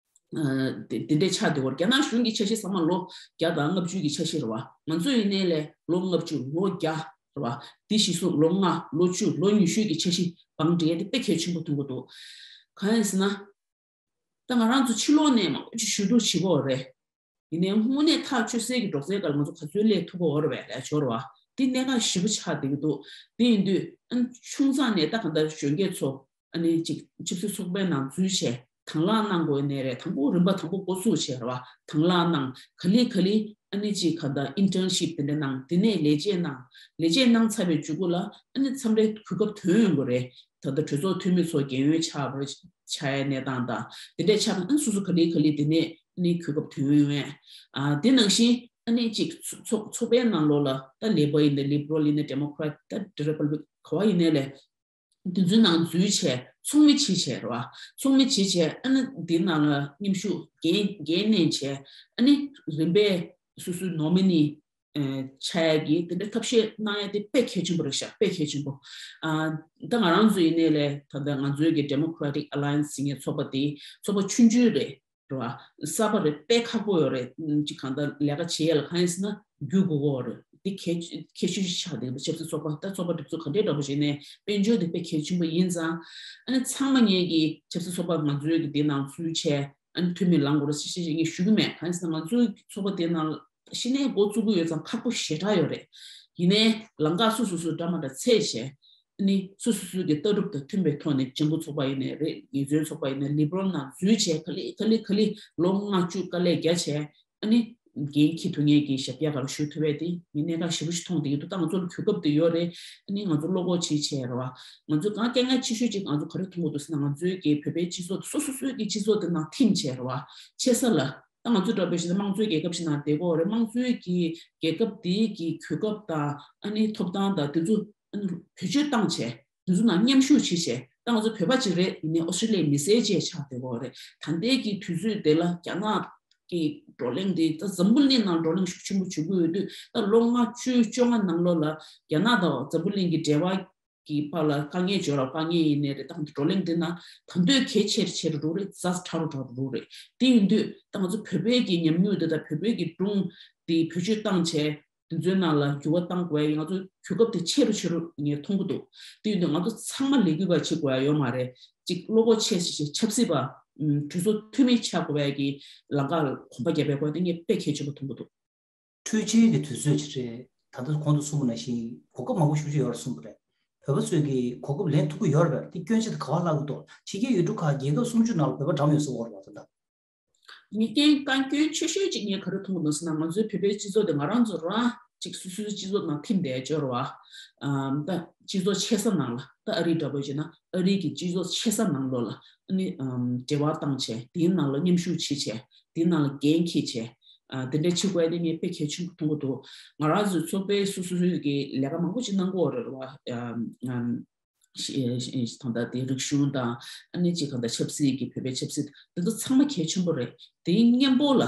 ཨ་དེ་དེ་འདྲའི་ཆགས་བསྡད་ཡོད་རེད། རྒྱ་ནག་གཞུང་གི་འཆར་གཞི་ཚང་མ་ལོ་བརྒྱ་དང་ལྔ་བཅུ་གི་འཆར་གཞི་རེད་བ། ང་ཚོ་ཡིན་ནའི་ལས་ལོ་ལྔ་བཅུ་ལོ་བརྒྱ་རེད་བ། དེ་གཞི་བཟུང་ལོ་ལྔ་ལོ་བཅུ་ལོ་ཉི་ཤུ་གི་འཆར་གཞི་བང་སྒྲིག་ཡ་དེ་དཔེ་གལ་ཆེན་པོ་མཐོང་གི་འདུག་གང་ཡིན་ཟེར་ན། ད་ང་རང་ཚོ་ཕྱི་ལོགས་ནས་མང་པོ་ཅིག་ཞུ་གཏུག་བྱེད་ཀྱི་ཡོད་རེད། ཡིན་ནའི་དངོས་གནས་ཐག་ཆོད་སའི་གི་སྒྲོག་ཙེའི་སྒང་ལ་ང་ཚོ་ག་ཚོད་སླེབས་ཐུབ་ཀྱི་ཡོད་རེད་པས་ལབ་ཡ་ཡོད་རེད་བ། དེ་གནད་འགག་ཞེ་པོ་ཆགས་བསྡད་ཀྱི་འདུག་དེ་ཡིན་དུས་ཨ་ནི་ཆུང་ཙག་ནས་ད་གང་ལྟར་གཞོན་སྐྱེས་ཚོ་ཨ་ནི་ཅིག་ཆབ་སྲིད་ཚོགས་པའི་ནང་འཛུལ་བྱས་དང་བླངས་གནང་དགོས་ནའི་རེད། དང་པོ་རིམ་པ་དང་པོ་འགོ་ཚུགས་བྱས་རེད་བ། དང་བླངས་གནང་། ག་ལེ་ག་ལེ་ཨ་ནི་ཅིག་གང་ལྟར་ཨིན་ཊརན་ཤིབ་དེ་འདྲ་གནང་། དེ་ནས་ལས་བྱེད་གནང་། ལས་བྱེད་གནང་ཚར་བའི་མཇུག་གུ་ལ་ཨ་ནི་མཚམས་རེ་གོ་སྐབས་ཐོན་ཡོང་གི་རེད། ད་ལྟ་གྲོས་ཚོགས་འཐུས་མི་ཚོ་རྒན་ཡོལ་ཆགས་པ་ཆགས་ཡའི་གནས་སྟངས་དང་དེ་འདྲས་ཆགས་ན་ཨ་ནི་སོ་སོ་ག་ལེ་ག་ལེ་དེ་ནས་ཨ་ནི་གོ་སྐབས་ཐོན་ཡོང་ཡས། ཨ་དེ་ནང་བཞིན་ཨ་ནི་ཅིག་ཚོགས་ཚོགས་པའི་ནང་ལོགས་ལ་ད་ལེ་པར་ཡིན་ནའི་ལི་བྷི་རལ་ཡིན་ནའི་ཌེ་མོ་ཀེ་རེ་ཊི་ད་རི་པབ་ལིག་ག་བ་ཡིན་ནའི་ལས་དེ་ཚོའི་ནང་འཛུལ་བྱས་ཚོགས་མི་བྱེད་བྱས་རེད་བ། ཚོགས་མི་བྱེད་བྱས་ཨ་ནི་དེ་ནང་ལ་མཉམ་ཞུགས་འགན་འགན་གནས་བྱས་ཨ་ནི་རིམ་པས་སོ་སོའི་ནོ་མི་ནི་ཆགས་ཡ་གི་དེ་འདྲའི་ཐབས་ཤེས་གནང་ཡ་དེ་དཔེ་གལ་ཆེན་པོ་རེད་ཤག་དཔེ་གལ་ཆེན་པོ། ཨ་ད་ང་རང་ཚོ་ཡིན་ནའི་ལས་ད་ལྟ་ང་ཚོའི་གི་Democratic Alliance ཟེར་མཁན་ཚོགས་པ་དེ་ཚོགས་པ་ཆུང་ཆུང་རེད་རེད་བ། གསར་པ་རེད། དཔེ་ཁག་པོ་ཡོད་རེད། ཅིག་གང་ལྟར་ལས་ཀ་བྱེད་ཡ་ལ་གང་ཡིན་ཟེར་ན་རྒྱུགས་དགོས་ཀྱི་ཡོད་རེད། འདི་གལ་ཆེ་ཤོས་ཤིག་ཆགས་བསྡད་ཀྱི་འདུག་ཆབ་སྲིད་ཚོགས་པ་ད་ཚོགས་པ་སྒྲིག་འཛུགས་ག་འདྲའི་འདྲ་པོ་བྱས་ནའི་དཔལ་འབྱོར་དེ་དཔེ་གལ་ཆེན་པོ་ཡིན་ཙང་ཨ་ནི་ཚང་མ་ངེད་ཀྱི་ཆབ་སྲིད་ཚོགས་པ་ང་ཚོའི་གི་དེ་ནང་འཛུལ་བྱས། ཨ་ནི་འཐུས་མི་ལངས་དགོས་རེད་ཟེར་ཞེས་ངས་ཞུ་གི་མེད། གང་ཡིན་ཟེར་ན་ང་ཚོའི་ཚོགས་པ་དེ་ནང་གཞི་ནས་འགོ་བཙུགས་ཀྱི་ཡོད་ཙང་ཁག་པོ་ཞེ་དྲག་ཡོད་རེད། ཡིན་ནའི་ལམ་ཁ་སོ་སོ་སོ་འདྲ་མ་འདྲ་འཚོལ་བྱས་ཨ་ནི་སོ་སོ་སོའི་གི་ལྟ་གྲུབ་དང་མཐུན་པའི་ཐོག་ནས་ལྗང་ཁུ་ཚོགས་པ་ཡིན་ནའི་རེད། ངལ་རྩོལ་ཚོགས་པ་ཡིན་ནའི་ལི་བྷི་རལ་ནང་འཛུལ་བྱས་ག་ལེ་ག་ལེ་ག་ལེ་ལོ་ལྔ་བཅུ་དཀའ་ལས་རྒྱག་བྱས་ཨ་ནི་འགན་འཁྱེར་ཐུབ་མཁན་གྱི་ཞབས་ཀྱག་ག་རེ་ཞུ་ཐུབ་པ་དེ་ངས་གནད་འགག་ཞེ་པོ་ཞིག་མཐོང་བསྡད་ཀྱི་འདུག་ད་ང་ཚོ་ལ་གོ་སྐབས་དེ་ཡོད་རེད། ཨ་ནི་ང་ཚོ་བློ་ཁོག་ཅིག་བྱས་རེད་བ། ང་ཚོའི་གང་དཀའ་ངལ་ཆེ་ཤོས་ཅིག་ང་ཚོ་ག་རེ་མཐོང་གི་འདུག་ཟེར་ན་ང་ཚོའི་གི་བོད་པའི་སྤྱི་ཚོགས་དེ་སོ་སོ་སོའི་གི་སྤྱི་ཚོགས་དེ་ནང་ཐིམ་བྱས་རེད་བ། ཆེ་ས་ལ་ད་ང་ཚོ་འདྲ་པོ་ཞིག་ན་དམངས་གཙོའི་རྒྱལ་ཁབ་ཞིག་ནང་བསྡད་ཀྱི་ཡོད་རེད། དམངས་གཙོའི་གི་རྒྱལ་ཁབ་དེའི་གི་གོ་སྐབས་དང་ཨ་ནི་ཐོབ་ཐང་དང་དེ་ཚོ་ཨ་ནི་བེད་སྤྱོད་བཏང་བྱས་དེ་ཚོ་ནང་མཉམ་ཞུགས་བྱེད་བྱས་ད་ང་ཚོ་བོད་པ་ཅིག་རེད། ཡིན་ནའི་ཨོ་སི་ཀྲི་ལི་ཡའི་མི་སེར་བཅས་ཆགས་བསྡད་ཀྱི་ཡོད་རེད། ད་ལྟའི་གི་དུས་ཚོད་དེ་ལ་རྒྱ་ནག་གི་བགྲོ་གླེང་དེ་ད་འཛམ་བུ་གླིང་ནང་བགྲོ་གླེང་ཤུགས་ཆེན་པོ་བྱེད་ཀྱི་ཡོད་དུས། ད་ལོ་ལྔ་བཅུ་བཅོ་ལྔ་ནང་ལོགས་ལ་རྒྱ་ནག་དང་འཛམ་བུ་གླིང་གི་འབྲེལ་བ་གི་བར་ལ་དཀའ་ངལ་བྱུང་ར། དཀའ་ངལ་ཡིན་ནའི་རེད། ད་བགྲོ་གླེང་དེ་ན་ད་འདོད་གལ་ཆེར་ཆེར་འགྲོ་རེད། ཛ་ཁྲ་རུ་ཁྲ་རུ་འགྲོ་རེད། དེ་ཡིན་དུས་ད་ང་ཚོ་བོད་པའི་གི་ཉམས་མྱོང་དེ་དང་བོད་པའི་གི་སྒྲུང་དེ་བེད་སྤྱོད་བཏང་བྱས། དེ་ཚོའི་ནང་ལ་འགྱུར་བ་གཏང་དགོས་ཡ་ཡིན། ང་ཚོ་གོ་སྐབས་དེ་ཆེ་རུ་ཆེ་རུ་ངས་མཐོང་གི་འདུག་དེ་ཡིན་དུས་ང་ཚོ་ཚང་མ་ལས་འགུལ་བ་བྱེད་དགོས་ཡ་ཡོད་མ་རེད། གཅིག་བློ་ཁོག་ཆེ་ཆེ་ཆེ་ཆབ་སྲིད་པ། ཨུམ། གྲོས་ཚོགས་འཐུས་མི་ཆགས་དགོས་པའི་གི་ལམ་ཁ་ལ་གོམ་པ་རྒྱབ་པའི་སྐོར་དེ་ངས་དཔེ་གལ་ཆེན་པོ་མཐོང་གི་འདུག་འཕྲུལ་ཆས་ཀྱི་དུས་ཚོད་ཅིག་རེད། ད་ལྟ་གོང་དུ་གསུངས་པ་ནང་བཞིན་གོ་སྐབས་མང་པོ་ཞེ་པོ་ཅིག་ཡོད་རེད་གསུངས་པ་རེད། བོད་པ་ཚོས་ཀྱི་གོ་སྐབས་ལེན་ཐུབ་ཀྱི་ཡོད་རེད་པས། དེ་སྐྱོན་ཆ་དེ་ག་པར་བརླག་གི་འདུག་ཕྱི་རྒྱལ་ཡུལ་གྲུ་ཁག་རྒྱལ་ཁབ་སུམ་ཅུ་ནང་ལ་བོད་པ་འདྲ་མི་ཡོད་ས་འོར་བ་དེ་འདྲ། ངས་རྐྱེན་རྐྱེན་སྐྱོན་ཆེ་ཤོས་གཅིག་ངས་ག་རེ་མཐོང་གི་འདུག་ཟེར་ན། ང་ཚོའི་བོད་པའི་སྤྱི་ཚོགས་དེ་ང་རང་ཚོ་རང་གཅིག་སོ་སོའི་སྤྱི་ཚོགས་ནང་ཐིམ་བསྡད་ཡ་ཅིག་ཡོད་རེད་བ། ཨམ། ད་སྤྱི་ཚོགས་ཆེ་ས་ནང་ལ། ད་ཨ་རི་འདྲ་པོ་བྱས་ན་ཨ་རི་གི་སྤྱི་ཚོགས་ཆེ་ས་ནང་ལོགས་ལ་ཨ་ནི། ཨམ། འབྲེལ་བ་བཏང་བྱས། དེའི་ནང་ལ་མཉམ་ཞུགས་བྱེད་བྱས། དེའི་ནང་ལ་འགན་འཁྱེར་བྱས། ཨ། དེ་འདྲ་བྱེད་དགོས་ཡ་དེ་ངས་དཔེ་གལ་ཆེན་པོ་མཐོང་གི་འདུག་ང་རང་ཚོའི་ཚོགས་པའི་སོ་སོ་སོའི་གི་ལས་ཀ་མང་པོ་ཅིག་གནང་གི་ཡོད་རེད་བ། ཨམ། ཨམ། ཤི- ཤི- ད་ལྟ་དེ་རིག་གཞུང་དང་ཨ་ནི་གཅིག་གང་ལྟར་ཆབ་སྲིད་ཀྱི་བོད་པའི་ཆབ་སྲིད་དེ་ཚོ་ཚང་མ་གལ་ཆེན་པོ་རེད། དེའི་གཉེན་པོ་ལ་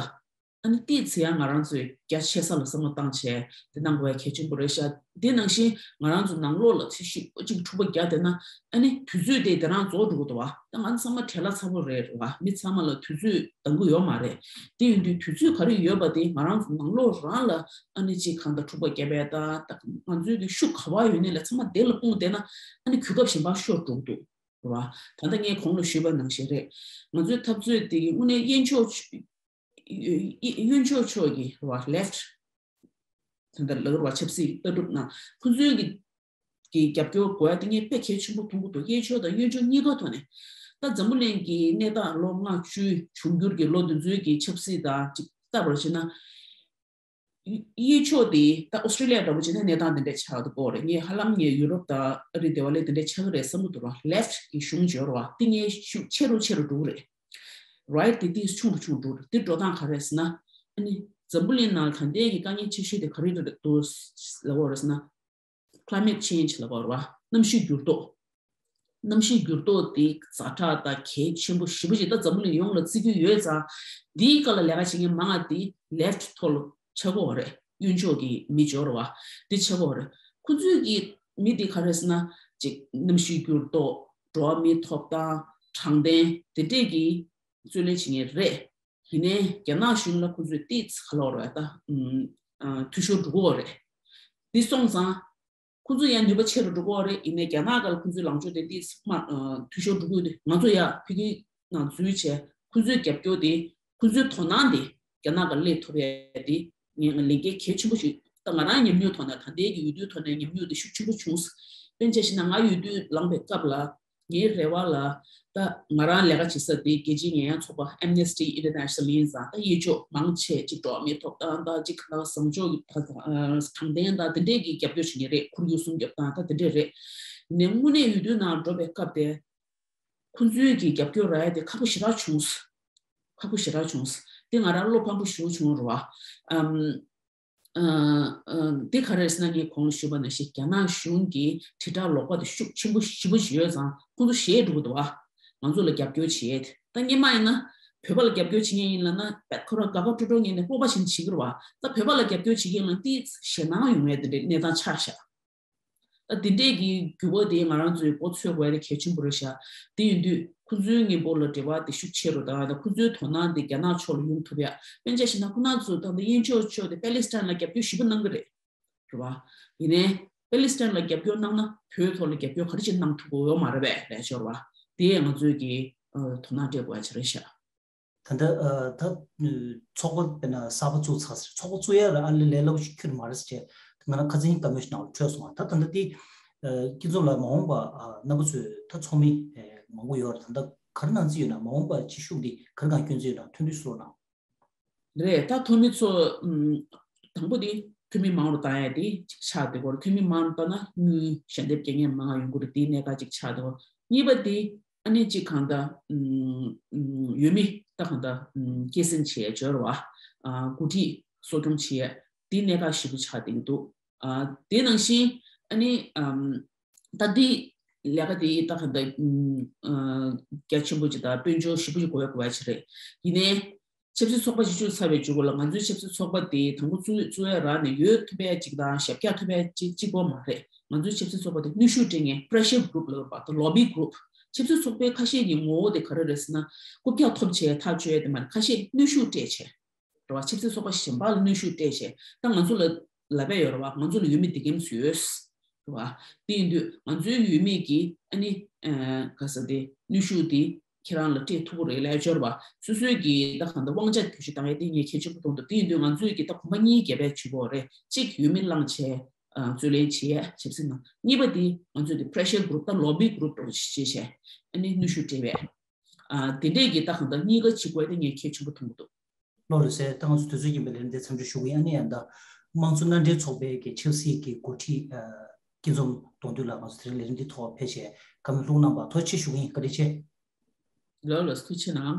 ཨ་ནི་ཏོག་ཙམ་ཡང་ང་རང་ཚོས་རྒྱ་ཆེ་ས་ལ་བསམ་བློ་བཏང་བྱས་དེ་གནང་དགོས་ཡ་གལ་ཆེན་པོ་རེད་ཤག་དེ་ནང་བཞིན་ང་རང་ཚོ་ནང་ལོགས་ལ་ཚེ་ཞིབ་པོ་གཅིག་འཁྲུག་པ་རྒྱག་བསྡད་ན་ཨ་ནི་དུས་ཚོད་དེ་དེ་རང་རྫོགས་འགྲོ་གི་འདུག་བ། ད་ང་ཚོ་ཚང་མ་བྲེལ་བ་ཚ་པོ་རེད་བ། མི་ཚང་མ་ལ་དུས་ཚོད་འདང་གི་ཡོད་མ་རེད། དེ་ཡིན་དུས་དུས་ཚོད་ག་རེ་ཡོད་པ་དེ་ང་རང་ཚོ་ནང་ལོགས་རང་ལ་ཨ་ནི་གཅིག་གང་ལྟར་འཁྲུག་པ་བརྒྱབ་པ་དང་། ད་ང་ཚོའི་གི་ཤུགས་ག་པར་ཡོད་ནའི་ལ་ཚང་མ་དེ་ལ་སྤུངས་བསྡད་ན་ཨ་ནི་གོ་སྐབས་གཞན་པ་ཤོར་འགྲོ་གི་འདུག་རེད་བ། ད་ལྟ་ངས་གོང་ལ་ཞུས་པ་ནང་བཞིན་རེད། ང་ཚོའི་འཐབ་རྩོད་དེ་གི་དངོས་གནས་གཡོན་ཕྱོགས་གཡོན་ཕྱོགས་ཕྱོགས་ཀྱི་རེད་བ། ལེཕ་ཊི་དེ་འདྲ་ལབ་རེད་བ། ཆབ་སྲིད་ལྟ་གྲུབ་ནང་ཁོང་ཚོའི་གི་གི་རྒྱབ་སྐྱོར་དགོས་ཡ་དེ་ངས་དཔེ་གལ་ཆེན་པོ་མཐོང་གི་འདུག་གཡས་ཕྱོགས་དང་གཡོན་ཕྱོགས་གཉིས་ཀ་ཐོག་ནས། ད་འཛམ་བུ་གླིང་གི་གནས་སྟངས་ལོ་ལྔ་བཅུའི་འབྱུང་འགྱུར་གྱི་ལོ་འདི་ཚོའི་གི་ཆབ་སྲིད་དང་ཅིག་ལྟ་བར་བྱས་ན། གཡས་ཕྱོགས་དེ་ད་ཨོ་སི་ཀྲི་ལི་ཡ་འདྲ་པོ་བྱས་ན་གནས་སྟངས་དེ་འདྲ་ཆགས་འདུག་གོ་རེད། ངས་ཧ་ལམ་ངས་ཡུ་རོབ་དང་ཨ་རི་དེ་བ་ལས་དེ་འདྲ་ཆགས་ཀྱི་རེད་བསམ་གྱི་འདུག་ར། ལེཕ་ཊི་གི་གཞུང་འབྱོར་བ་དེ་ངས་ཤུགས་ཆེ་རུ་ཆེ་རུ་འགྲོ་གི་རེད། རའེ་ཊི་དེ་ཏིས་ཆུང་རུ་ཆུང་རུ་འགྲོ་གི་རེད། དེ་འགྲོ་སྟངས་ག་རེ་རེད་ཟེར་ན། ཨ་ནི་འཛམ་བུ་གླིང་ནང་ད་ལྟའི་གི་དཀའ་ངལ་ཆེ་ཤོས་དེ་ག་རེ་རེད་འདུག་ལབ་པ་རེད་ཟེར་ན། Climate change ལབ་པ་རེད་བ། གནམ་གཤིས་འགྱུར་ལྡོག་གནམ་གཤིས་འགྱུར་ལྡོག་དེ་ཛ་དྲག་དང་གལ་ཆེན་པོ་ཞེ་པོ་ཅིག་ད་འཛམ་བུ་གླིང་ཡོངས་ལ་བརྩི་རྒྱུ་ཡོད་ཙང་། འདིའི་སྐོར་ལ་ལས་ཀ་བྱེད་མཁན་མང་བ་དེ་ལེཕ་ཊི་ཐོག་ལ་ཆགས་ཀྱི་ཡོད་རེད། གཡོན་ཕྱོགས་ཀྱི་མི་འབྱོར་བ་དེ་ཆགས་ཀྱི་ཡོད་རེད། ཁོང་ཚོའི་གི་མི་དེ་ག་རེ་ཟེར་ན། ཅིག་གནམ་གཤིས་འགྱུར་ལྡོག་འགྲོ་བ་མིའི་ཐོབ་ཐང་། དྲང་བདེན་དེ་འདྲས་ཀྱི་རྩོད་ལེན་བྱེད་མཁན་རེད། ཡིན་ནའི་རྒྱ་ནག་གཞུང་ལ་ཁོང་ཚོས་ཏོག་ཙམ་ག་ལབ་དགོས་རེད་ད། ཨུམ། ཨ། འཐུས་ཤོར་འགྲོ་གི་ཡོད་རེད། འདི་སོང་ཙང་། ཁོང་ཚོ་ཡང་ནུས་པ་ཆེ་རུ་འགྲོ་གི་ཡོད་རེད། ཡིན་ནའི་རྒྱ་ནག་སྒང་ལ་ཁོང་ཚོའི་ལངས་ཕྱོགས་དེ་ཏོག་ཙམ་མར། ཨ། འཐུས་ཤོར་འགྲོ་གི་ཡོད་དུས། ང་ཚོ་ཡར་ཕ་གིའི་ནང་འཛུལ་བྱས། ཁོང་ཚོའི་རྒྱབ་སྐྱོར་དེ། ཁོང་ཚོའི་དོ་སྣང་དེ་རྒྱ་ནག་སྒང་སླེབས་ཐུབ་ཡ་དེ། ངས་ལས་འགན་གལ་ཆེན་པོ་ཞིག་ད་ང་རང་ཉམས་མྱོང་ཐོག་ནས། ད་ལྟའི་གི་འོས་བསྡུའི་ཐོག་ནས་ཉམས་མྱོང་དེ་ཤུགས་ཆེན་པོ་བྱུང་། དཔེར་ན་ཆ་བཞག་ན་ང་འོས་བསྡུ་ལངས་པའི་སྐབས་ལ། ངའི་རེ་བ་ལ། ད་ང་རང་ལས་ཀ་བྱེད་ས་དེ་རྒྱལ་སྤྱིའི་ཉེས་ཡངས་ཚོགས་པ་Amnesty International ཡིན་ཙང་། ད་གཡས་ཕྱོགས་མང་ཆེ་ཅིག་འགྲོ་བ་མིའི་ཐོབ་ཐང་དང་། ཅིག་གང་ལྟར་བཟང་ཕྱོགས་ཀྱི་ད་དྲང་བདེན་དང་དེ་འདྲས་ཀྱི་རྒྱབ་སྐྱོར་བྱེད་མཁན་རེད། ཁོར་ཡུག་སྲུང་སྐྱོབ་དང་ད་དེ་འདྲས་རེད། ནས་དངོས་གནས་འོས་བསྡུ་ནང་འགྲོ་བའི་སྐབས་དེ། ཁོང་ཚོའི་གི་རྒྱབ་སྐྱོར་རག་ཡ་དེ་ཁག་པོ་ཞེ་དྲག་བྱུང་། ཁག་པོ་ཞེ་དྲག་བྱུང་། དེ་ང་རང་བློ་ཕམ་པོ་ཞེ་པོ་བྱུང་རེད་བ། ཨམ། ཨ། ཨ། འདི་ག་རེ་རེད་ཟེར་ན། ངས་གོང་ལ་ཞུས་པ་ནང་བཞིན་རྒྱ་ནག་གཞུང་གི་དྲིལ་བསྒྲགས་ལོག་པ་དེ་ཤུགས་ཆེན་པོ་ཞེ་པོ་ཅིག་ཡོད་ཙང་། ཁོང་ཚོ་ཞེད་འགྲོ་གི་འདུག་བ། ང་ཚོ་ལ་རྒྱབ་སྐྱོར་བྱེད་ཡས་དེ། ད་སྔོན་མ་ཡིན་ན་བོད་པ་ལ་རྒྱབ་སྐྱོར་བྱེད་མཁན་ཡིན་ལབ་ན། བད་ཁོ་རང་དགའ་དགའ་སྤྲོ་སྤྲོ་ངང་ནས་སྤོབས་པ་བྱས་ནས་བྱེད་ཀྱི་རེད་བ། ད་བོད་པ་ལ་རྒྱབ་སྐྱོར་བྱེད་མཁན་ལ་ཏོག་ཙམ་ཞེད་སྣང་ཡོང་ཡས་དེ་འདྲའི་གནས་སྟངས་ཆགས་ཤག་ད་དེ་འདྲས་ཀྱི་འགྱུར་བ་དེ་ང་རང་ཚོས་མགོ་ཚོས་དགོས་ཡ་དེ་གལ་ཆེན་པོ་རེད་ཤག་དེ་ཡིན་དུས་ཁོང་ཚོའི་གཉེན་པོ་ལ་འབྲེལ་བ་དེ་ཤུགས་ཆེ་རུ་བཏང་ཡ་དང་། ཁོང་ཚོའི་དོ་སྣང་དེ་རྒྱ་ནག་ཕྱོགས་ལ་ཡོང་ཐུབ་ཡ། དཔེར་ན་ཆ་བཞག་ན་ཁོང་རྣམ་ཚོ་ད་ལྟ་གཡས་ཕྱོགས་ཕྱོགས་དེ་པེ་ལི་སི་ཐན་ལ་རྒྱབ་སྐྱོར་ཞེ་པོ་གནང་གི་རེད། རེད་བ། ཡིན་ནའི་པེ་ལི་སི་ཐན་ལ་རྒྱབ་སྐྱོར་གནང་ན་བོད་ཐོག་ལ་རྒྱབ་སྐྱོར་ག་རེ་ཅིག་གནང་ཐུབ་ཀྱི་ཡོད་མ་རེད་པས། ལས་ཤོར་བ། དེ་ང་ཚོས་ཀྱི་ཨ་དོ་སྣང་སྤྲད་དགོས་ཡ་ཅིག་རེད་ཤག་ད་ལྟ་ཨ་ད་ཚོགས་པ་དཔེར་ན་གསར་པ་བཙུགས་ཚར་ཟེར། ཚོགས་པ་བཙུགས་ཡ་ལ་ཨ་ལས་ལས་སླ་པོ་ཞིག་ཁྱོན་མ་རེད་ཟེར་བྱས། ང་རང་ཁ་སང་སྐར་མ་ཞིག་ནང་ལ་འཕྲོད་སོང་བ། ད་ད་ལྟ་དེ་ཨ་ཁྱེད་ཚོ་ལ་མ་འོངས་པ་ཨ་རྣམ་པ་ཚོས་ད་ཚོགས་མི་ཨ་མང་པོ་ཡོད་རེད། ད་ལྟ་ག་རེ་གནང་རྩིས་ཡོད་ན། མ་འོངས་པ་ཕྱི་ཤུགས་འདི་ག་རེ་གང་སྐྱོན་རྩིས་ཡོད་ན་ཐུགས་འདོད་གསུང་རོགས་གནང་། རེད། ད་ཚོགས་མི་ཚོ་ཨམ་དང་པོ་དེ་འཐུས་མི་མང་རུ་བཏང་ཡ་དེ་གཅིག་ཆགས་བསྡད་ཀྱི་ཡོད་རེད། འཐུས་མི་མང་རུ་བཏང་ན་དངུལ་ཞལ་འདེབས་རྒྱག་མཁན་མང་ཡོང་གི་རེད། དེའི་གནད་འགག་གཅིག་ཆགས་བསྡད་ཀྱི་ཡོད་རེད། གཉིས་པ་དེ་ཨ་ནི་གཅིག་གང་ལྟར་ཨམ་ཨམ་འོས་མི་ད་གང་ལྟར་ཨམ་སྐྱེད་སྲིང་བྱེད་ཡ་འབྱོར་བ། ཨ་འགོ་ཁྲིད་གསོ་སྐྱོང་བྱེད་ཡ་དེའི་གནད་འགག་ཞེ་པོ་ཆགས་བསྡད་ཀྱི་འདུག་ཨ་དེ་ནང་བཞིན་ཨ་ནི་ཨམ་ད་འདི་ལས་ཀ་དེ་ད་གང་ལྟར་ཨམ་ཨ་རྒྱ་ཆེན་པོ་ཅིག་དང་དཔལ་འབྱོར་ཞེ་པོ་ཅིག་དགོས་ཡ་དགོས་ཡ་ཅིག་རེད། ཡིན་ནའི། ཆབ་སྲིད་ཚོགས་པ་ཅིག་བཅུ་ཚར་བའི་མཇུག་ལ་ང་ཚོའི་ཆབ་སྲིད་ཚོགས་པ་དེ་དང་པོ་བཙུགས་བཙུགས་ཡ་རག་ནས་ཡོད་ཐུབ་ཡ་ཅིག་དང་ཞབས་བཀྱག་ཐུབ་ཡ་ཅིག་གཅིག་པོ་མ་རེད། ང་ཚོའི་ཆབ་སྲིད་ཚོགས་པ་དེ་གནོན་ཤུགས་སྤྲད་མཁན་pressure group ལབ་པ་དང་lobby group། ཆབ་སྲིད་ཚོགས་པའི་ཁ་ཤས་ཀྱི་ངོ་བོ་དེ་ག་རེ་རེད་ཟེར་ན། རྐུབ་བཀྱག་ཐོབ་བྱས་ཐག་གཅོད་ཡ་དེ་མ་རེད། ཁ་ཤས་གནོན་ཤུགས་སྤྲད་བྱས། རེད་བ། ཆབ་སྲིད་ཚོགས་པ་གཞན་པ་ལ་གནོན་ཤུགས་སྤྲད་བྱས། ད་ང་ཚོ་ལ་ལབ་པ་ཡོད་རེད་བ། ང་ཚོ་ལ་ཡོད་མེད་དེ་གེམ་སུ་ཡོད། རེད་བ། དེ་ཡིན་དུས་ང་ཚོའི་ཡོད་མེད་ཀྱི་ཨ་ནི་ག་ས་དེ་གནོན་ཤུགས་དེ་ཁྱེད་རང་ལ་སྤྲད་ཐུབ་ཀྱི་རེད་ལབ་ཡ་ཅིག་ཡོད་རེད་བ། སོ་སོའི་གི་ད་གང་ལྟར་དབང་ཆ་བེད་སྤྱོད་བཏང་ཡ་དེ་ངས་གལ་ཆེན་པོ་མཐོང་འདུག་དེ་ཡིན་དུས་ང་ཚོའི་གི་ད་གོམ་པ་གཉིས་བརྒྱབ་པ་བྱེད་དགོས་རེད། གཅིག་ཡོད་མེད་བླངས་བྱས་རྩོད་ལེན་བྱེད་ཡ་ཆབ་སྲིད་ནང་། གཉིས་པ་དེ་ང་ཚོའི་དེ་pressure group ད་lobby group འདྲ་བོ་ཞིག་བྱས་བྱས་ཨ་ནི་གནོན་ཤུགས་སྤྲད་པས། དེ་འདྲས་ཀྱི་ད་གང་ལྟར་གཉིས་ཀ་བྱེད་དགོས་དེ་ངས་གལ་ཆེན་པོ་མཐོང་གི་འདུག་ལོ་རེ་སའི་ཏང་སུ་དུས་ཚོད་ཀྱི་མི་ལེན་དེ་འཚམས་འདྲི་ཞུ་གི་ཡིན། ཨ་ནི་ཡང་ད་དམངས་གཙོ་མནའ་འབྲེལ་ཚོགས་པའི་གི་ཆབ་སྲིད་ཀྱི་འགོ་ཁྲིད་སྐྱིད་འཛོམས་གདོང་དུས་ལགས་ང་ཚོ་དེ་རིང་ལས་རིམ་འདི་ཐོག་ཕེབས་བྱས་བཀའ་མོལ་གནང་བར་ཐུགས་རྗེ་ཆེ་ཞུ་གི་ཡིན། བཀའ་དྲིན་ཆེ། ལགས་ལགས་ཐུགས་རྗེ་གནང་།